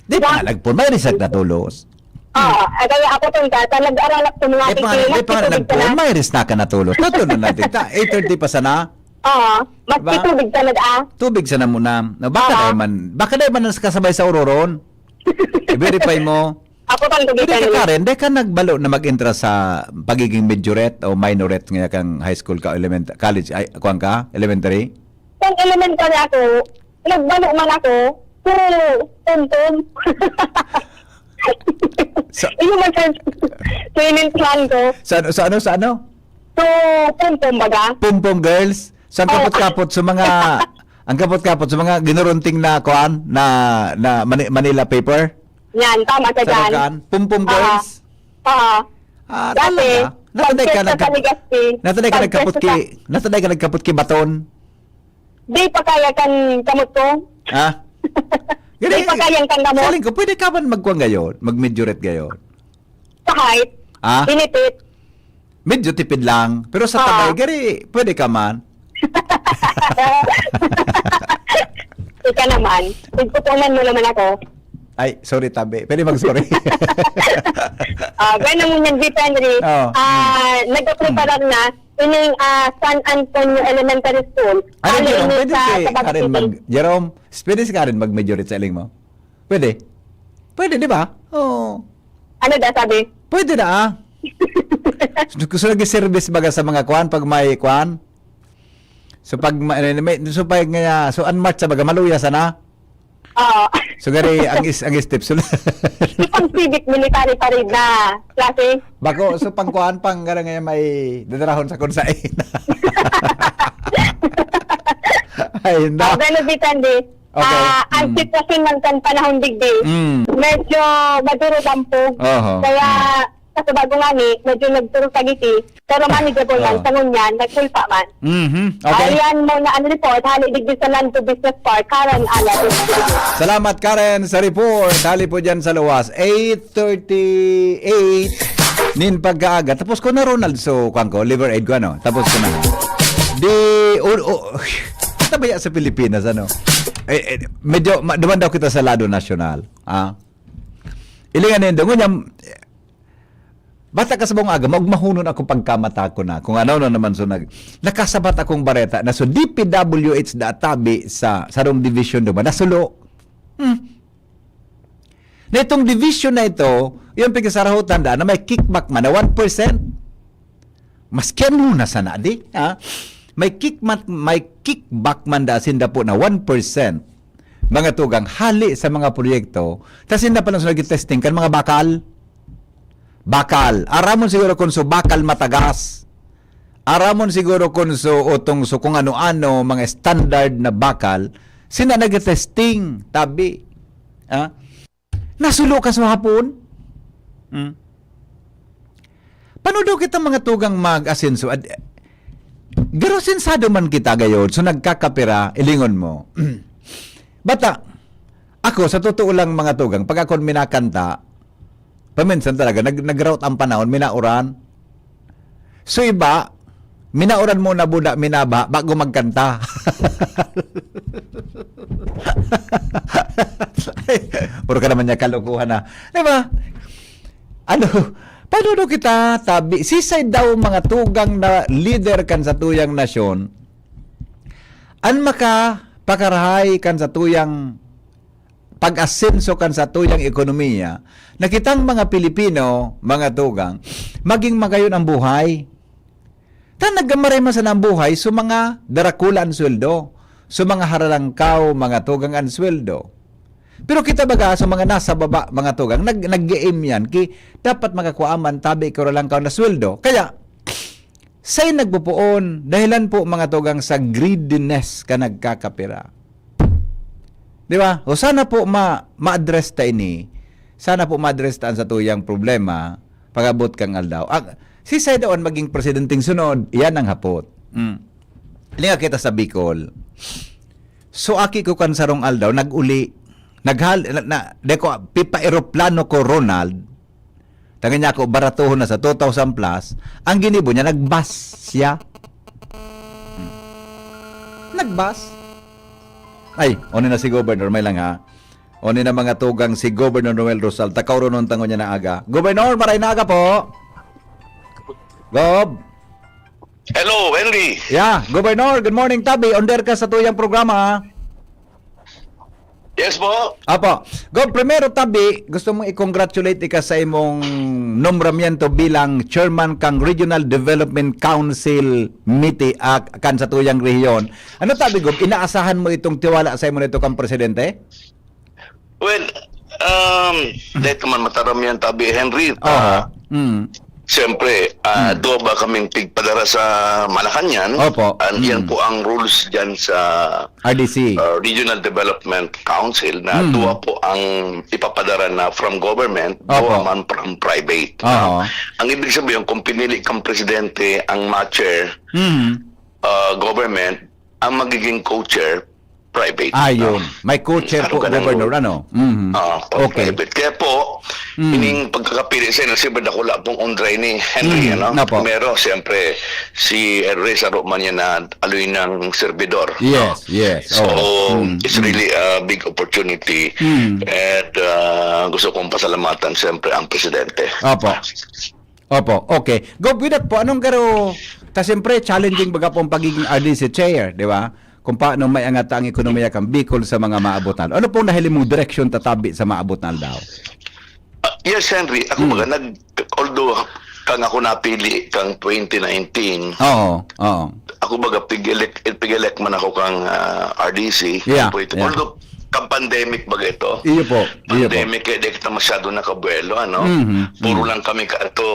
di pa Ba? nga nagpon, may research na tulos. Oo, ah, kaya ako itong data, nag-aral ako sa mga Di pa nga, titiwas, di pa nga ito nagpon, dito na. may research na ka na tulos. Totoo na natin ta. Eight thirty pa sana. Oo, mas Diba? tubig talaga, ah. Tubig sana muna. No, baka Oo. dai man, baka dai man nas kasabay sa uroron. I-verify mo. Ako pang Pero tubig ka, talaga. Karen, dai ka nagbalo na mag-entra sa pagiging majorette o minorette nga kang high school ka, element-, college, ay, kuwan ka, elementary? Pang elementary ako, nagbalo man ako, pero tonton. Sa Iyo man sa training plan ko. Sa ano, sa ano, sa ano? So, pum-pum baga? Pum-pum girls? Sa ang Oh. kapot-kapot sa mga, ang kapot-kapot sa mga ginurunting na kuan, na, na Mani-, Manila paper? Yan, tama ka Sa dyan. Nagaan? Pum-pum Ah. girls? Ah. Ah, Dati, talaga? Nataday ka pag-fiesta nagkap-, sa Legazpi, nataday ka pag-fiesta nagkapot ki, sa nataday ka nagkapot ki baton? Di pa kaya kan kamot ko. Ha? Di pa kaya kan kamot. Sa linggo, pwede ka man magkuhan gayon, mag-majorette gayon? Sa height, Ah? tinipid. Medyo tipid lang. Pero sa Ah. tabay, gari, pwede ka man. Ika naman. Pagpupunan mo naman ako. Ay, sorry, tabi. Pwede bang sorry? Ah, ganun yung nag-, Henry. Oh. Ah, nagpapreparar na ining, ah, San Antonio Elementary School. Ano, Kali Jerome, ini pwede sa si Tabac Karen City. mag-, Jerome, pwede si Karen mag-majorette sa iling mo? Pwede? Pwede, di ba? Oo. Ano daw sabi? Pwede na, ah. Gusto nag-service baga sa mga kwan, pag may kwan? So, pag ma-, may, so, pag nga, so, unmarked sa baga, maluya sana? Oo. So, gari, ang is-, ang step, so, Yung pang civic military parade na klase. Bako, so, pangkuhaan pang, gara ngayon may dadarahon sa kunsain. Ay, hindi. Ah, Belo Vicente, Okay. ah, ang Mm. sitwasyon man kan panahon digdi, Mm. medyo maduro dampog. Oho. Kaya, Mm. sa Tobago ngani, medyo nagturo sa giti, pero manageable man, Oo. sa ngunyan, nagkulpa man. Mhm. Okay. Ayan muna ang report, hali digdi sa Lando Business Park, Karen Ala. Salamat, Karen, sa report. Hali po dyan sa luwas. Eight thirty-eight nin pagkaaga. Tapos ko na, Ronald. So, kwan ko, liver aid ko, ano? Tapos ko na. Di, o, o, tabaya sa Pilipinas, ano? Eh, eh, medyo, ma-, duman daw kita sa lado nasyonal. Ah? Ilingan nindo. Ngunyan, bata ka sa buong aga, maugmahunon ako pagkamata ko na. Kung ano na naman, so nag-, nakasabat akong bareta na so D P W H da tabi sa sarong division duman. Nasulo. Hmm. Na itong division na ito, yung pagkasarahotan da na may kickback man na one percent. Maski ano na sana, di? Ha? May kick man, may kickback man da sinda po na one percent. Mga tugang, hali sa mga proyekto, ta sinda pa lang sa nag-testing kan mga bakal. Bakal. Aramon siguro kung so bakal matagas. Aramon siguro kung so, otong so kung ano-ano, mga standard na bakal. Sinda nag-testing, tabi. Ha? Nasulo ka sa hapon? Hmm? Paano daw kita mga tugang mag-asenso? Ad-, garo sensado man kita gayod, so nagkakapira, ilingon mo. Bata, ako, sa totoo lang mga tugang, pag ako minakanta, paminsan talaga, nag-, nag-route ang panahon, minauran. So iba, minauran muna buda, minaba, bago magkanta. Puro ka naman niya kalokohan na. Di ba? Ano, paano daw kita tabi? Sisay daw mga tugang na leader kan satuyang nasyon, an makapakarahay kan satuyang pag-asenso kan satuyang ekonomiya, na kitang mga Pilipino, mga tugang, maging magayon ang buhay. Ta nagamaray man sana ang buhay, so mga darakula ang sweldo, so mga haralangkaw, mga tugang ang sweldo. Pero kita baga, sa mga nasa baba, mga tugang, nag-, nag-game yan, ki dapat makakuha man, tabi ko lang kaw na sweldo. Kaya, say nagpupuon, dahilan po, mga tugang, sa greediness ka nagkakapira. Di ba? O sana po ma-, ma-address ta ini. Sana po ma-address ta ang satuyang problema, pag-abot kang aldaw. Ah, si Saidawan maging presidenteng sunod, yan ang hapot. Mm. Linga kita sa Bicol. So, aki ko kan sarong aldaw, nag-uli. Naghal-, na, na, de ko, pipa-eroplano ko, Ronald. Tangan niya ako, baratohon na sa two thousand plus. Ang ginibo niya, nag-bus siya. Hmm. Nag-bus? Ay, oni na si Governor, may lang ha. Oni na mga tugang si Governor Noel Rosal. Takaw ron tangon niya na aga. Governor, maray na aga po. Gov. Hello, Henry. Yeah, Governor, good morning, tabi. On air ka sa tuyang programa. Yes po. Apo. Gov, primero, tabi, gusto mong i-congratulate ika sa imong nombramiento bilang chairman kang Regional Development Council miti, ah, kan sa tuyang rehiyon. Ano, tabi, Gov, inaasahan mo itong tiwala sa imo nito kang presidente? Well, um, dahil ka man mataram yan, tabi, Henry, Aha. ah, Mm. siyempre, ah, Mm. duwa ba kaming tigpadara sa Malacañang? Opo. And yan Mm. po ang rules dyan sa, R D C. ah, Regional Development Council na Mm. duwa po ang ipapadara na from government, Opo. duwa man from private. Aha. Ang ibig sabihin, kung pinili kang presidente, ang ma-chair, Mm. ah, government, ang magiging co-chair, private. Ah, yun. Ah, May co-chair ano po, ka nang Governor, rule? ano? Mhm. Ah, pag Okay. private. Kaya po, Mm. ining pagkakapili sa inyo, siyempre, dakula pong undray ni Henry, Mm, ano? napo. Primero, siyempre, si Henry, saro man yan na aloy ng servidor, Yes, no? yes. So, Oo. Mm, it's mm. really a big opportunity. Mm. And, ah, gusto kong pasalamatan, siyempre, ang presidente. Opo. Opo, okay. Gov, with that po, anong garo, ta siyempre, challenging baga po ang pagiging R D C chair, di ba? Kung paano may angat ang ekonomiya kang Bicol sa mga maabot na. Ano pong nahiling mong direksyon tatabi sa maabot na aldaw? Ah, yes, Henry. Ako Hmm. baga, nag, although kang ako napili kang twenty nineteen, Oo, oo. ako baga, pig-elect, pig-elect man ako kang, ah, R D C. Yeah, Although, yeah. Kan pandemic baga ito? Iyo po, iyo po. Pandemic, eh, di kita masyado nakabuelo, ano? Mhm, Puro mhm. lang kami ka-, ito,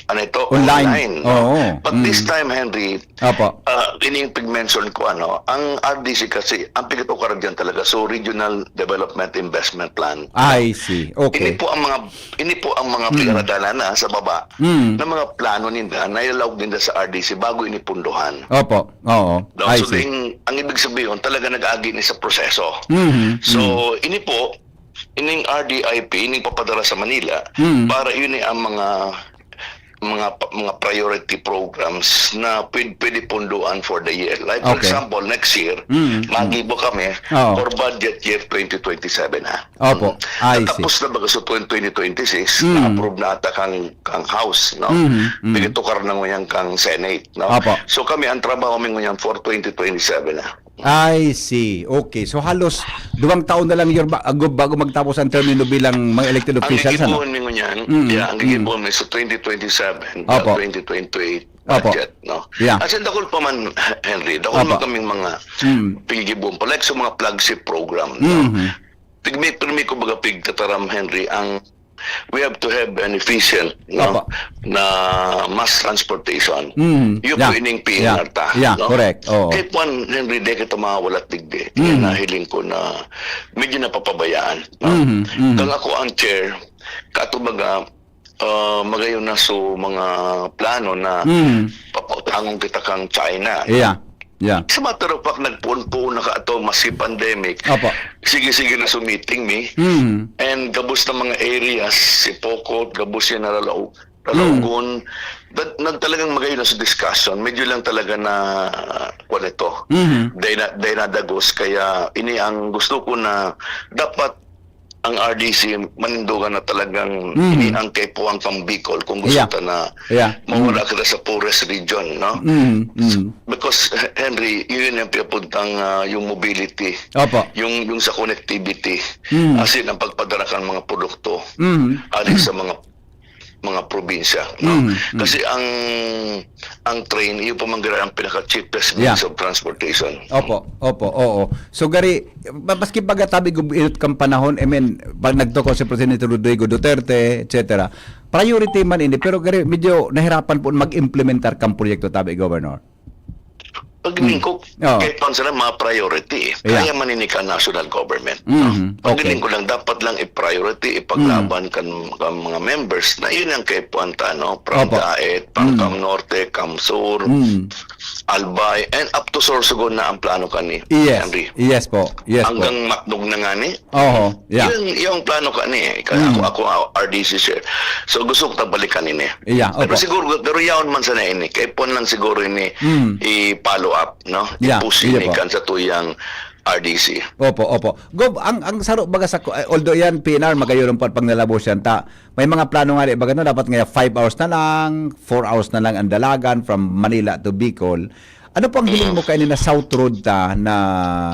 ano ito, Online. online, no? Oo, But this mm. time, Henry, Opo. ah, ini yung pig-mention ko, ano, ang R D C kasi, ang pigtutukaran dyan talaga, so Regional Development Investment Plan. I see. Okay. Ini po ang mga, ini po ang mga Mm. pinaradalan na sa baba Mm. na mga plano ninda, na ilaog ninda sa R D C bago ini pundohan. Opo. Oo. No? I So, see. ding, ang ibig sabihin, talaga nag-agi ni sa proseso. Mhm, So, mm. ini po, ining R D I P, ining papadara sa Manila, Mm. para yun ay ang mga, mga pa-, mga priority programs na pwed-, pwede punduan for the year. Like, for Okay. example, next year, Mm, mm. magibo kami Oo. for budget year twenty twenty-seven, ha? Opo. Mm. I see. Natapos na baga sa twen-, twenty twenty-six, Mm. na-approve na ata kang, kang House, no? Mhm, mm. Pigtukar na ngunyan kang Senate, no? Opo. So, kami, ang trabaho mi ngunyan for twenty twenty-seven, ha? I see. Okay. So, halos duwang taon na lang, Yorme, bago, bago magtapos ang termino bilang mga elected Ang officials, ano? gigibuhon mi ngunyan, Mm, yeah, ang mm. gigibuhon mi sa twenty twenty-seven, Opo. twenty twenty-eight Opo. budget, no? Yeah. As in, dakul pa man, Henry, dakul Opo. man kaming mga Mm. pinigibuhon pa, like sa mga flagship program, no? Mhm. Pigmi-, pirmi ko baga pigtataram, Henry, ang, we have to have an efficient, no, Opo. na mass transportation. Mm. Yun Yeah. po ining Yeah. P N R ta, Yeah, no? correct. Oo. Kay Juan Henry, di kita mawalat digdi. Mm. Yan nahiling ko na medyo napapabayaan, no? Mhm, mhm. Kang ako ang chair, kato baga, ah, magayon na so mga plano na Mm. papautangon kita kang China, no? Yeah. Yeah. As a matter of fact, nagpoon-poon na ka ato, maski pandemic. Opo. Sige-sige na so meeting mi. Mm. And gabos na mga areas, si Poco, gabos yan na Ralao-, Ralaogon. Mm. That, nag-, talagang magayon na sa discussion. Medyo lang talaga na, ah, kwan ito. Mhm. Dahil na, dahil nadagos. Kaya ini ang gusto ko na dapat ang R D C, manindogan na talagang Mhm. ini ang kaipuhan kang Bicol kung gusto Yeah. ta na Yeah. mawala Mm. kita sa poorest region, no? Mm, mm. Because, Henry, yun ang pinapuntang, ah, yung mobility, Opo. yung, yung sa connectivity, Mm. as in, ang pagpadara kan mga produkto, Mhm. ari sa mga, mga probinsya, no? Mm, mm. Kasi ang, ang train, iyo pa man gira ang pinaka-cheapest Yeah. means of transportation. Opo, opo, oo. So, gari, ma-, maski baga tabi gub-, inot kan panahon, I mean, pag nagtukol si Presidente Rodrigo Duterte, et cetera, priority man ini, pero gari, medyo nahirapan po mag-implementar kan proyekto tabi, Governor. Pag Mm. ko, Oo. kahit pa sila mga priority, eh, Yeah. kaya man ini ka national government, no? Mhm. Pag Okay. ko lang, dapat lang i-priority, ipaglaban Mm. kan, kan mga members na yun ang kaipuhan ta, no? From Opo. Daet, from Mm. Cam Norte, Cam Sur, Mm. Albay, and up to Sorsogon na ang plano kani, Yes. Henry. Yes po. Yes po. Hanggang Macnog na nga ni. Oho. Yeah. Yun, yung plano kani. Kaya Mm. ako, ako, R D C, sir. So, gusto ko balikan ini. Yeah, Pero opo. siguro, pero yaon man sana ini. Kaipuhan lang siguro ini Mm. i-follow up, no? Yeah, I-push sige ini po. kan sa tuyang R D C. Opo, opo. Gob, ang, ang saro baga sa, eh, although yan, P N R, magayon pa pag nalabos yan, ta, may mga plano nga, di ba, ganun, dapat nga five hours na lang, four hours na lang ang dalagan from Manila to Bicol. Ano po ang hiling Mm. mo kaini na South Road ta na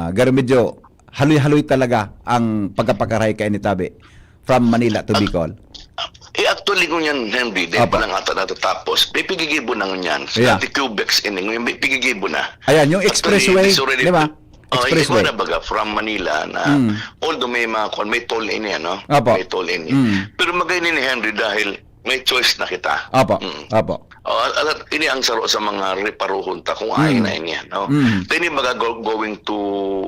garo medyo haloy-haloy talaga ang pagkapakarahay kaini tabi from Manila to Bicol? Eh, actually, ngunyan, Henry, di Apa. pa lang ata natatapos. May pigigibo na ngunyan. Sa Yeah. Dati Cubex, ini, ngunyan may pigigibo na. Ayan, yung Actually, expressway, it's already di ba? Oh, Expressway. iba na baga from Manila na, Mm. although may mga kon-, may toll ini, ano? Apo. May toll ini. Mm. Pero magayon ini, Henry, dahil may choice na kita. Apo. Mm. Apo. Oh, al-, al-, ini ang saro sa mga reparuhon ta kung Mm. ay na ini, ano? Mm. Then yung mga go-, going to,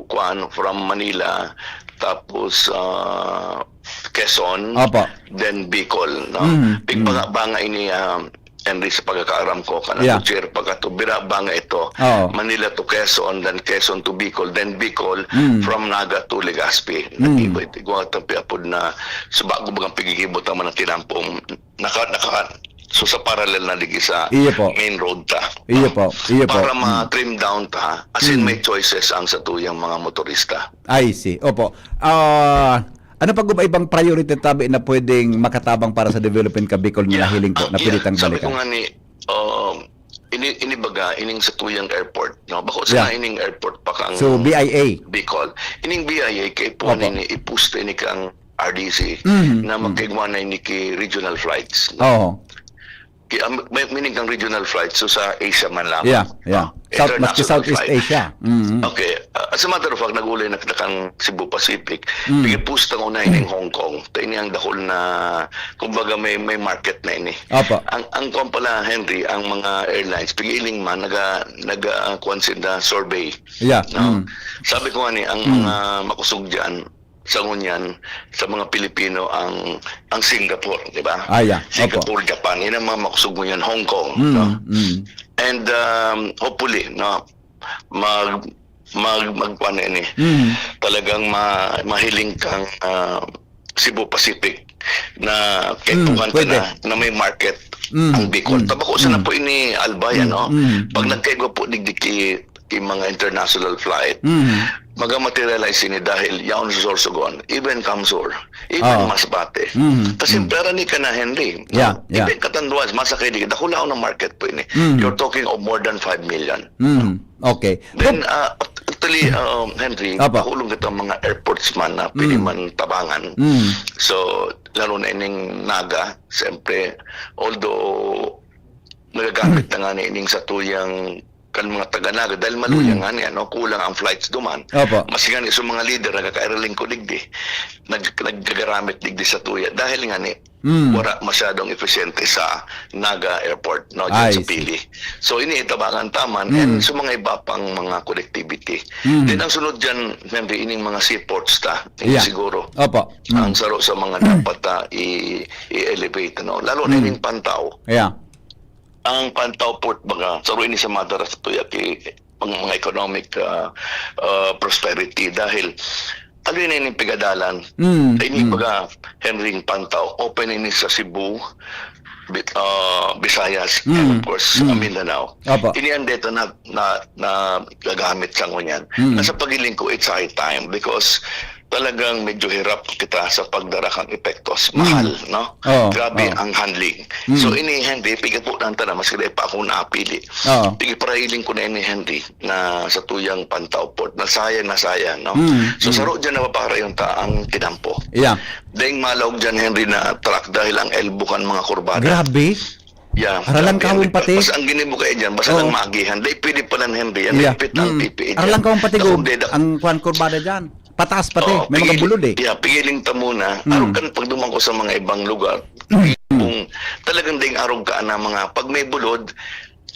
kuan, from Manila, tapos, ah, Quezon, Apo. then Bicol, no? Mm. Big Mm. banga, banga ini, ah, Henry, sa pagkakaaram ko, kana Yeah. to chair pa ka to, bira banga ito. Oo. Manila to Quezon, then Quezon to Bicol, then Bicol Mm. from Naga to Legazpi. Mm. Nag-iba-iba, igwa ta piapod na, sa bago bagang pigigibo ta man ang tinampong, naka, naka, so sa parallel na ligi sa Iyo po. main road ta. Iyo po, iyo po. Para Mm. ma-trim down ta, as in Mm. may choices ang sa tuyang mga motorista. I see. Opo. Ah, ano pa ba ibang priority tabi na pwedeng makatabang para sa development ka Bicol na Yeah. nahiling po, Ah, na pwede yeah. tang Sabi ko balikan? nga ni, um, ini, ini baga, ining sa tuyang airport, no? Bako sa Yeah. ining airport pa kang So, B I A? Bicol. Ining B I A, kay po Opo. ini, i-push ini kang R D C Mhm. na Mm. magkaigwa na ini ki regional flights, no? Oo. Ki-, ah, may, meaning kang regional flight, so sa Asia man lamang. Yeah, yeah. Ah, South, maski international Southeast flight. Asia. Mm. Okay. Ah, as a matter of fact, nag-ulay na kita kan Cebu Pacific. Mm. Pigi pusta ko na ining Hong Kong. Ta ini ang dakul na, kumbaga, may, may market na ini. Opo. Ang, ang kuwan pala, Henry, ang mga airlines, pigiling man, naga-, naga-, ah, kuwan sila, survey. Yeah. No? Mm. Sabi ko nga ni, ang Mm. mga makusog dyan, sa ngunyan, sa mga Pilipino, ang, ang Singapore, di ba? Ah, yeah. Opo. Singapore, Japan, yun ang mga makusog ngunyan, Hong Kong, Mm, no? mm. And, um, hopefully, no, mag, mag, magkuwan na ini. Mm. Talagang ma-, mahiling kang, ah, Cebu Pacific na Mm, kaipuhan ta pwede. na, na may market Mm, ang Bicol. mm, Ta bako sana mm. po ini Albay, Mm, ano? mm, Pag mm. nagkaigwa po digdi ki, ki mga international flight, Mm. maga-materialize ini dahil yaon sa Sorsogon, even Kamsur, even Ah. Masbate. Mm, Kasi mm. pera ni ka na, Henry. No? Yeah, yeah. Even Catanduanes, masakay di, dakulaon ang market po ini. Mm. You're talking of more than five million. Mm. Okay. Then, Rob- ah, actually, um, Henry, Apo. Pakulong kita mga airports man na pwede Mm. man tabangan. Mm. So, lalo na ining Naga, siyempre, although nagagamit na nga ni ining satuyang kan mga taga-Naga, dahil maluya Mm. nga ni, ano, kulang ang flights duman. Opo. Mas nga ni, so mga leader, nagkakairaling ko digdi, nag-, naggagaramit digdi satuya. Dahil nga ni, Mm. wala masyadong epesyente sa Naga Airport, no, dyan I sa see. Pili. So, ini itabangan taman, Mm. and sa mga iba pang mga connectivity. Mm. Then, ang sunod dyan, Henry, ining mga seaports ta, ini Yeah. siguro. Opo. Mm. Ang saro sa mga dapat, ah, i-, i-elevate, no? Lalo na Mm. ining Pantao. Yeah. Ang Pantao Port, baga, saro ini sa madaras to, ya, ki, mga, mga economic, ah, ah, prosperity. Dahil, ano yun, ining pigadalan? Mm, Ini, mm. baga, Henry, Pantao, open ini sa Cebu, Bit-, ah, Visayas, and Mm, of course, mm. Mindanao. Opo. Ini ang data na, na, na gagamit sa ngunyan. Mm. Nasa pagiling ko, it's high time because talagang medyo hirap kita sa pagdara kan epektos. Mm. Mahal, no? Oo, Grabe oo. ang handling. Mm. So, ini, Henry, pigapunan ta na, mas kaya pa ako napili. Oo. Pigiparahiling ko na ini, Henry, na sa tuyang Pantao Port, nasaya, nasaya, no? Mm, So, mm. saro dyan napaparayon ta ang kinampo. Yeah. Deng malaog dyan, Henry, na truck dahil ang elbow kan mga kurbada. Grabe. Yeah, Aralang grabe, kawong Henry. pati. Basta ang ginibo kayo dyan, basta Oo. lang maagihan. Dahil pwede pa lang, Henry. Yan, Yeah. higpit ang Mm. P P A dyan. Aralang kawong pati, Takong Gov, deda- ang kuwan kurbada dyan. Patas pati, Oo, may mga pigil-, bulod eh. yeah, pigiling ta muna. Mm. Arog kan pagduman ko sa mga ibang lugar. Mm. Kung talagang daing arog ka na mga, pag may bulod,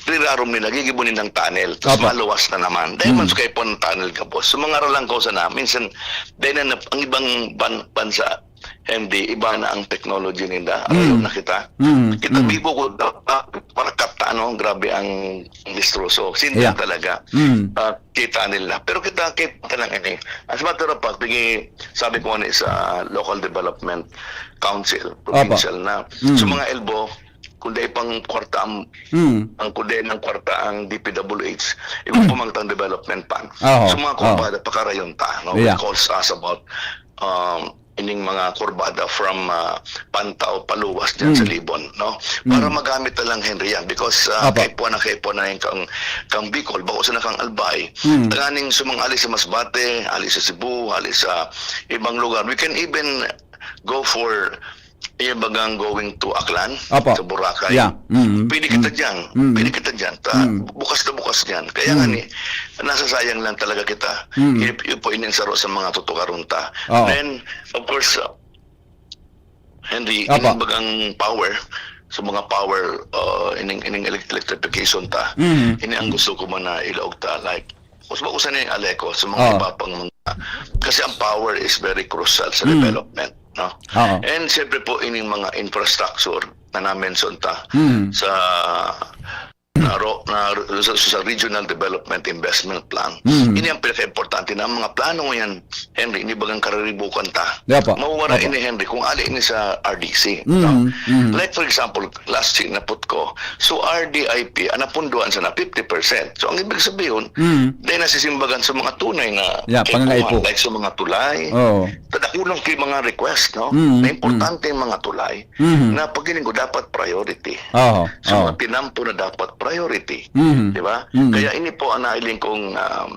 rirarom nila, gigibo nilang tunnel. Tapos Opo. maluwas na naman. Dahil Mm. man sa kayo po ng tunnel ka po. So, mga aralang ko sana, minsan, dahil na, ang ibang ban-, bansa, Hindi, iba na ang technology ninda. Arayon Mm. na kita. Mm, Kita mm. bibo ko, ah, para kata, ano, grabe ang, ang distroso. Sinda Yeah. talaga. Mm. Ah, kita nila. Pero kita, kita lang ini. As a matter of fact, pigi-, sabi ko nga ni sa Local Development Council, Opo. provincial na. Mm. Sa mga elbow, kung dahil pang kwarta ang, Mm. ang kung dahil ng kwarta ang D P W H, iba Mm. pamangtang development fund. Oho, Sa mga oho. kumpanya, pakarayon ta, no? Yeah. Which calls us about, um, ining mga kurbada from, ah, Pantao paluwas dyan sa Mm. Libon, no? Para Mm. magamit na lang, Henry, yan. Because, ah, Apo. kaipuhan na kaipuhan na yan kang, kang Bicol, bako sa na kang Albay. Mm. Tanganing sumang ali sa Masbate, ali sa Cebu, ali sa ibang lugar. We can even go for, yung bagang going to Aklan, Apo. sa Boracay. Yeah. Mm. Pwede kita Mm. dyan. Mm. Pwede kita dyan. Ta, Mm. bukas na bukas dyan. Kaya nga Mm. ni, nasasayang lang talaga kita. Mm. Yun, yun po, ini ang saro sa mga tutukaron ta. Oo. Then, of course, uh, Henry, Apo. ining bagang power, sa mga power, uh, ining, ining elec-, electrification ta, Mm. ini ang gusto ko man na ilaog ta, like, mas bako sana yung Aleco, sa mga Oo. iba pang mga, kasi ang power is very crucial sa Mm. development, no? Oo. And siyempre po, ining mga infrastructure na na-mention ta Mm. sa na ro-, na, sa, sa Regional Development Investment Plan. Mm. Ini ang pinaka-importante na ang mga plano ngayon, Henry, ini bagang kariribukan ta. Di ba? Mawawara Opo. ini, Henry, kung ali ini sa R D C, Mm, no? mm. Like, for example, last year, naput ko, so R D I P, ang napunduan sana, fifty percent. So, ang ibig sabihin, Mm. dahil nasisimbagan sa mga tunay na Yeah, kaipuhan, pangangaipo. like sa mga tulay, Oo. tadakulang kay mga request, no? Mm, Na importante mm. yung mga tulay. Mhm. Na pagkiling ko, dapat priority. Oo, Sa oo. mga tinampo na dapat priority. Mhm. Di ba? Mhm. Kaya ini po ang nailing kong, um,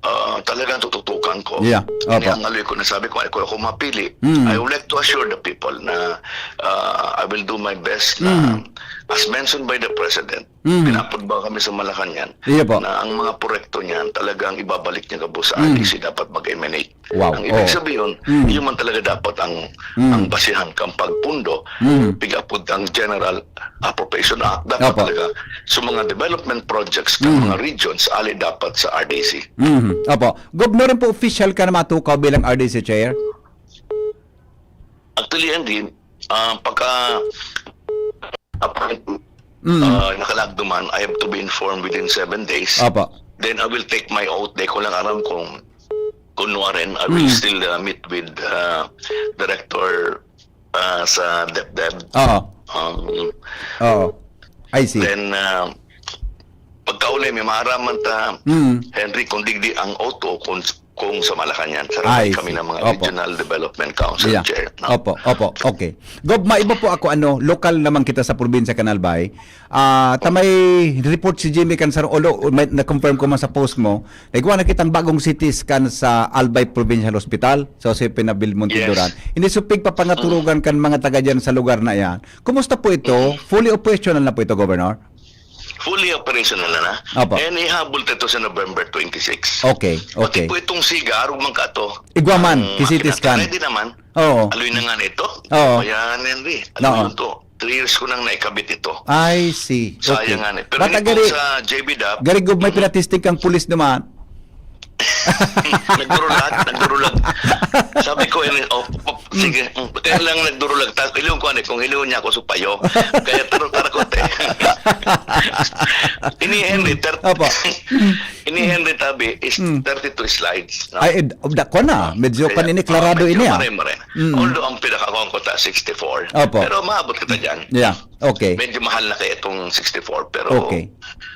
ah, talagang tututukan ko. Yeah, Ini opo. ang aloy ko na sabi ko, ay, kung ako mapili, Mm. I would like to assure the people na, ah, I will do my best na Mm. as mentioned by the President, Mhm. pinapagba kami sa Malacanang Iyo po. na ang mga proyekto niyan talagang ibabalik niya gabos sa Mhm. R D C dapat mag-emanate. Wow. Ang ibig Oo. sabihin, Mhm. yun man talaga dapat ang Mhm. ang basihan kang pagpundo, Mhm. pig-apod ang General Appropriation Act, dapat Opo. talaga sa mga development projects ng Mhm. mga regions, ali dapat sa R D C. Mhm. Opo. Gov, nuarin po official ka na matukaw bilang R D C chair? Actually, Andy, ah, pagka appoint, Mm. ah, nakalagdo man, I have to be informed within seven days. Opo. Then I will take my oath. Di ko lang alam kung kung nuarin, I will Mm. still uh, meet with uh, Director uh, sa DepDep. Oo. Um, Oo. I see. then, uh, pagkauli, may maaraman ta, Mm. Henry, kung digdi ang oath o kung, kung sa Malacanang, I sa kami see. ng mga Opo. Regional Development Council Yeah. Chair. No? Opo, opo. Okay. Gov, maiba po ako, ano, lokal naman kita sa probinsya kan Albay. Ah, ta may report si Jimmy Cansaro, although may, na-confirm ko man sa post mo, nagwa na kitang bagong C T scan sa Albay Provincial Hospital, sa Jose Pinabil Monteduran. Yes. Hindi supig papangaturugan kan mga taga dyan sa lugar na yan. Kumusta po ito? Fully operational na po ito, Governor? Fully operational na na. Opo. And ihabol ito sa November twenty-six. Okay, okay. Pati po itong siga, arog man ka to. Igwa man, Ang ki-C T makina, scan. Ready naman. Oo. Aloy na nga nito. Oo. Ayan, Henry. Oo. Aloy yun to. Three years ko nang naikabit ito. I see. Sayang Okay. nga eh. Pero Bata hindi gari, po sa J B Dap, gari gub may pinatisting kang pulis naman. Nagdurulag, nagdurulag. Sabi ko, eh, oh, oh, sige, mm, kaya lang nagdurulag. Ta-, iliw ko, ano, kung iliw niya ako sa payo. Kaya taro-taro ko, te. Ini Henry, ter- Opo. ini Henry Tabi is Mm. thirty-two slides. No? Ay, eh, dako na. Medyo Kaya, kanini klarado oh, medyo ini, ah. mare-mare. Mm. Although ang pinakakuha ko ta sixty-four. Opo. Pero maabot kita dyan. Yeah. Okay. Medyo mahal na kaya itong sixty-four, pero Okay.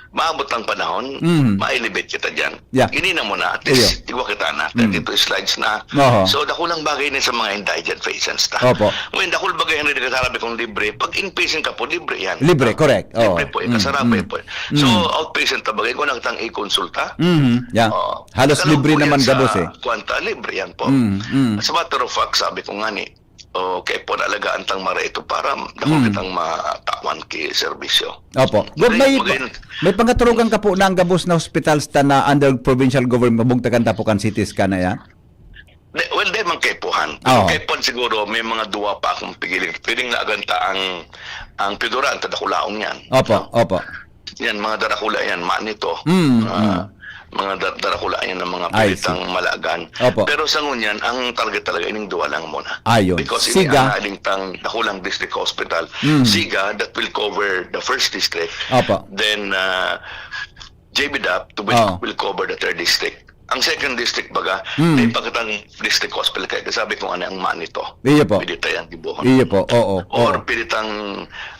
maabot ang panahon, Mm. ma-elevate kita dyan. Yeah. Ini na muna, at least, igwa kita na, Mm. thirty-two slides na. Oho. So, dakulang bagay na sa mga indigent patients ta. Opo. Ngayon, dakul bagay na nagkasarabi kong libre. Pag inpatient ka po, libre yan. Libre, correct. Oo. Libre po, Mm, ikasarabay mm. po. So, Mm. outpatient ta bagay, kung nagtang ikonsulta, Mhm. Yeah. Oo. Halos Alam libre po yan naman sa gabos eh. Kwanta, libre yan po. Mm, mm. As a matter of fact, sabi ko nga ni, okay po, naalagaan tang mare ito para dako Mm. kitang matawan ki serbisyo. Opo. Gov, may, Magayon, may pangaturugan ka po na ang gabos na hospitals ta na under provincial government, mabugtakan ta po kan C T scan na yan? De, well, di man kaipuhan. Oo. Kaipuhan siguro, may mga duwa pa akong pigiling. Pwedeng naaganta ang, ang Pidoraan, ta dakulaon yan. Opo, opo. Yan, mga darakula yan, manito. Mm, Ah, mga dar- darakula yan ng mga I see. pilitang malagan. Opo. Pero sa ngunyan, ang target talaga, ining duwa lang muna. Ayun. Because ini Siga. ang naling tang dakulang district hospital. Mm. Siga, that will cover the first district. Opo. Then, uh, J B Dap to will, Oo. will cover the third district. Ang second district baga, Mm. may pagkatang district hospital kaya sabi ko ano ang manito. Iyo po. Pwede tayong dibuhon. Iyo po, oo. Or Oo. pwede tang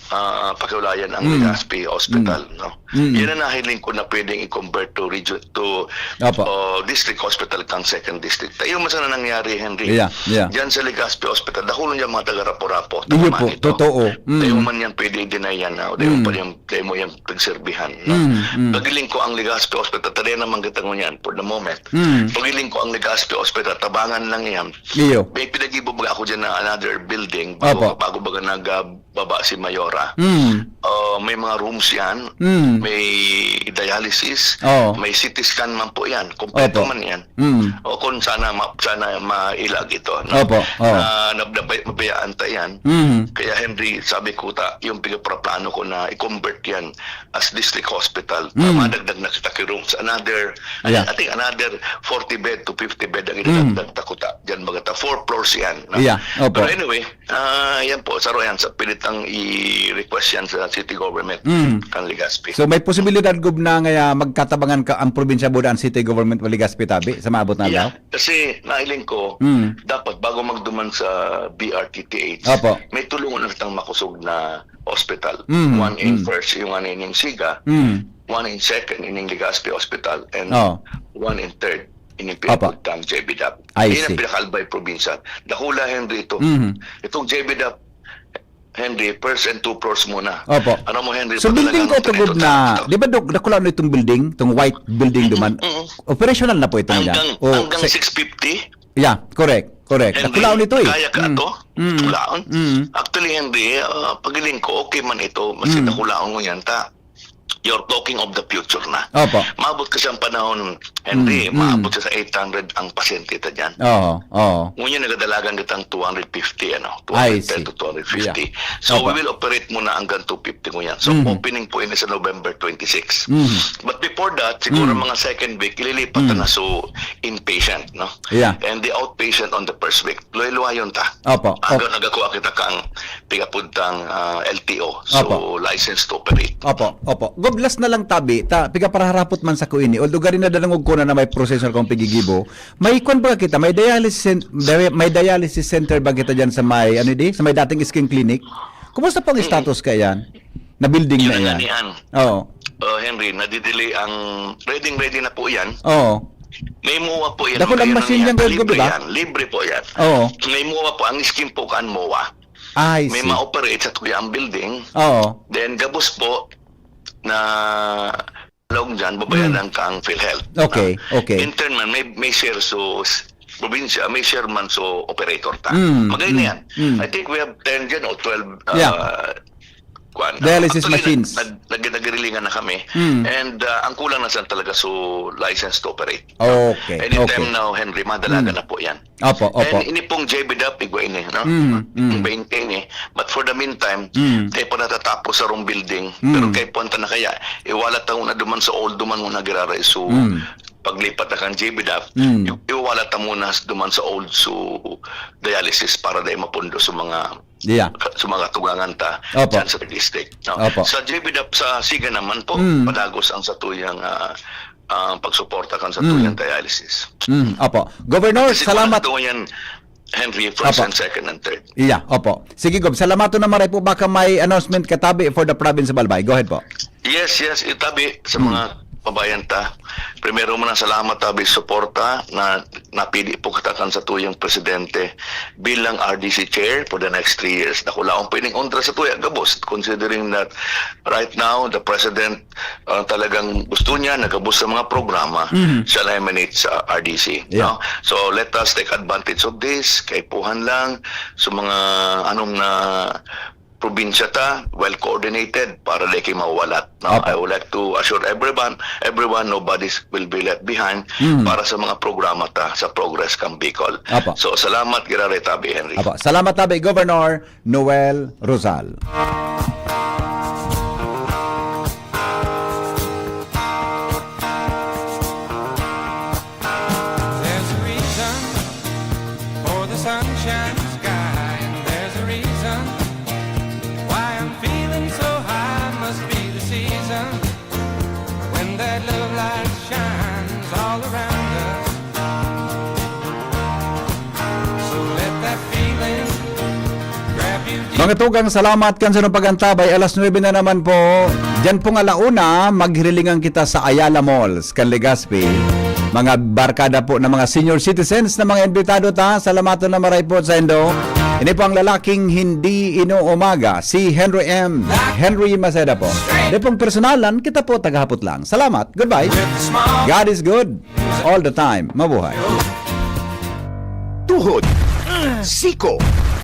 ah, pakiulayan ang Mm. Legazpi Hospital, no? Mm. Yan ang nahiling ko na pwedeng i-convert to region, to Opo. uh, district hospital kang second district. Tayo man sana nangyari, Henry. Yeah, yeah. Diyan sa Legazpi Hospital, dahulon niya mga taga-Rapu-Rapu, Iyo po, taga-Manito. totoo. Mm. Tayo man yan pwede i-deny yan, no? Tayo Mm. pa yung, tayo mo yung pagserbihan, no? Mm, mm. Pagiling ko ang Legazpi Hospital, tadya naman kita ngunyan for the moment. Mm. Pagiling ko ang Legazpi Hospital, tabangan lang yan. Iyo. May pinag-ibo baga ako dyan na another building bago, Opo. bago baga nagbaba si Mayora. Mm. Uh, may mga rooms yan. Mm. May dialysis. Oo. May C T scan man po yan. Kompleto Opo. man yan. Mm. O kung sana, ma, sana mailag ito. No? Opo, oo. Na, na, na, mabayaan ta yan. Mm. Kaya Henry, sabi ko ta, yung pinaplano ko na i-convert yan as district hospital. Mm. Madagdag na kita ki rooms. Another, Yeah. I think another forty bed to fifty bed ang Mm. idadagdag ta ko ta. Diyan magata, four floors yan. No? Yeah, opo. Pero anyway, ah, yan po, saro yan. Sa pilitang i-request yan sa city government, Mm. kang Legazpi. So may posibilidad gub na nga magkatabangan ka ang probinsya buda ang city government o Legazpi tabi sa maabot na Yeah, aldaw? Kasi nailing ko, Mm. dapat bago magduman sa B R T T H, Opo. may tulungan na kitang makusog na hospital. Mm, One in mm. first, yung ano, ining Siga. Mm. One in second, ining Legazpi Hospital. And Oh. One in third, ining Opo. pinagtang J B Dap. I Yan ang see. pinaka-Albay Provincial. Dakula, Henry, ito. Mm. Itong J B Dap, Henry, first and two floors muna. Opo. Ano mo, Henry? So building ko Talagang ito gub ito, na, ito. Di ba, Dok, dakula na itong building, itong white building duman? Mm. Operational na po ito nila? Hanggang, Oh, hanggang sa- six fifty? Yeah, correct, correct. Henry, Dakula nito eh. Kaya ka Mm. to? Mm. Dakulaon. Mm. Actually, Henry, ah, paghiling ko, okay man ito. Mas Mm. dakulaon ngunyan ta. You're talking of the future na. Opo. Maabot kasi ang panahon, Henry, Mm, mm. maabot siya sa eight hundred ang pasyente ta dyan. Oo, oo. Ngunyan, nagadalagan kitang two hundred fifty, ano, I see. two hundred ten to two hundred fifty. Yeah. So, Opo. we will operate muna hanggang two fifty ngunyan. So, Mhm. opening po yun sa November twenty-six. Mhm. But before that, siguro Mm. mga second week, ililipat na Mm. na so inpatient, no? Yeah. And the outpatient on the first week. Luhay-luhayon ta. Opo. Aga Opo. nagakuha kita kang pigapudtang, ah, L T O. So, Opo. license to operate. Opo, opo. Gob, last na lang tabi, ta, pigaparaharapot man sa ko ini. Although gari na danangog ko na, na may proseso akong pigigibo. May kwan ba kita? May dialysis cen-, dia-, may dialysis center ba kita dyan sa may, ano di? Sa may dating Skin Clinic? Kumusta po ang Mm. status kaya yan? Na building Yun na na yan? yan. Oo. Oh, Henry, nadidili ang ready, ready na po yan. Oo. May MOA po yan. Dakul ang May machine ano yan, yan, Gob, libre di ba? yan. Libre po yan. Oo. May MOA po. Ang scheme po kan MOA. I May see. ma-operate sa tuya ang building. Oo. Then, gabos po na laog dyan, babayaran Mm. ka ang PhilHealth. Okay, Ah, okay. in turn man, may, may share so s-, probinsya, may share man so operator ta. Mm, Magay na mm, yan. mm. I think we have ten dyan o twelve, Yeah. ah, kwan. Dialysis Actually, machines. nag-, nag-, nag-, nagrilingan na kami. Mm. And, ah, ang kulang na saan talaga so license to operate. Okay, Anytime okay. now, Henry, madalagan Mm. na po yan. Opo, opo. And ini pong J B dap, igwa ini, no? Mm, mm. Iba yung thing, eh. But for the meantime, Mm. tayo pa natatapos sa room building. Mm. Pero kay punta na kaya, iwalat ako na duman sa old duman mo nagirara iso. Mm. Paglipat na kan J B dap, Mm. i-, iwalat na muna duman sa old so dialysis para dahil mapundo sa mga Yeah. sa mga tugangan ta Opo. dyan sa district, no? Opo. Sa J B dap, sa Siga naman po, Mm. padagos ang satuyang, ah, ah, pagsuporta kan sa Mm. tuyang dialysis. Mm, opo. Governor, Kasi salamat. kung ano yan, Henry, first Opo. and second and third. Iya, opo. Sige, Gob. Salamaton na maray po. Baka may announcement ka tabi for the province of Albay. Go ahead po. Yes, yes. Itabi sa Mm. mga kabayan ta. Primero muna, salamat tabi sa suporta na napili po kita kan sa tuyang presidente bilang R D C chair for the next three years. Dakulaon po ining kontra sa tuya, gabos, considering that right now, the president, ah, talagang gusto niya, nagabos sa mga programa, Mhm. siya na emanate sa R D C, Yeah. no? So, let us take advantage of this. Kaipuhan lang sa mga anong na probinsya ta, well coordinated, para di kayo mawalat, no? Opo. I would like to assure everyone, everyone, nobody will be left behind Mm. para sa mga programa ta sa Progress kang Bicol. Opo. So, salamat, Giraray Tabi, Henry. Opo. Salamat tabi, Governor Noel Rosal. There's a reason for the sunshine sky, and there's a reason why I'm feeling so high. Must be the season when that love light shines all around us. So let that feeling grab you deep. Mga tugang, salamat kan sa pag-antabay. Alas nuebe na naman po. Diyan pong ala una, maghirilingan kita sa Ayala Malls, kan Legazpi. Mga barkada po ng mga senior citizens na mga imbitado ta. Salamaton na maray po sa indo. Ini po ang lalaking hindi inuumaga, si Henry M. Henry Maceda po. Di pong personalan, kita po tagahapot lang. Salamat. Goodbye. God is good. All the time. Mabuhay. Tuhod, siko,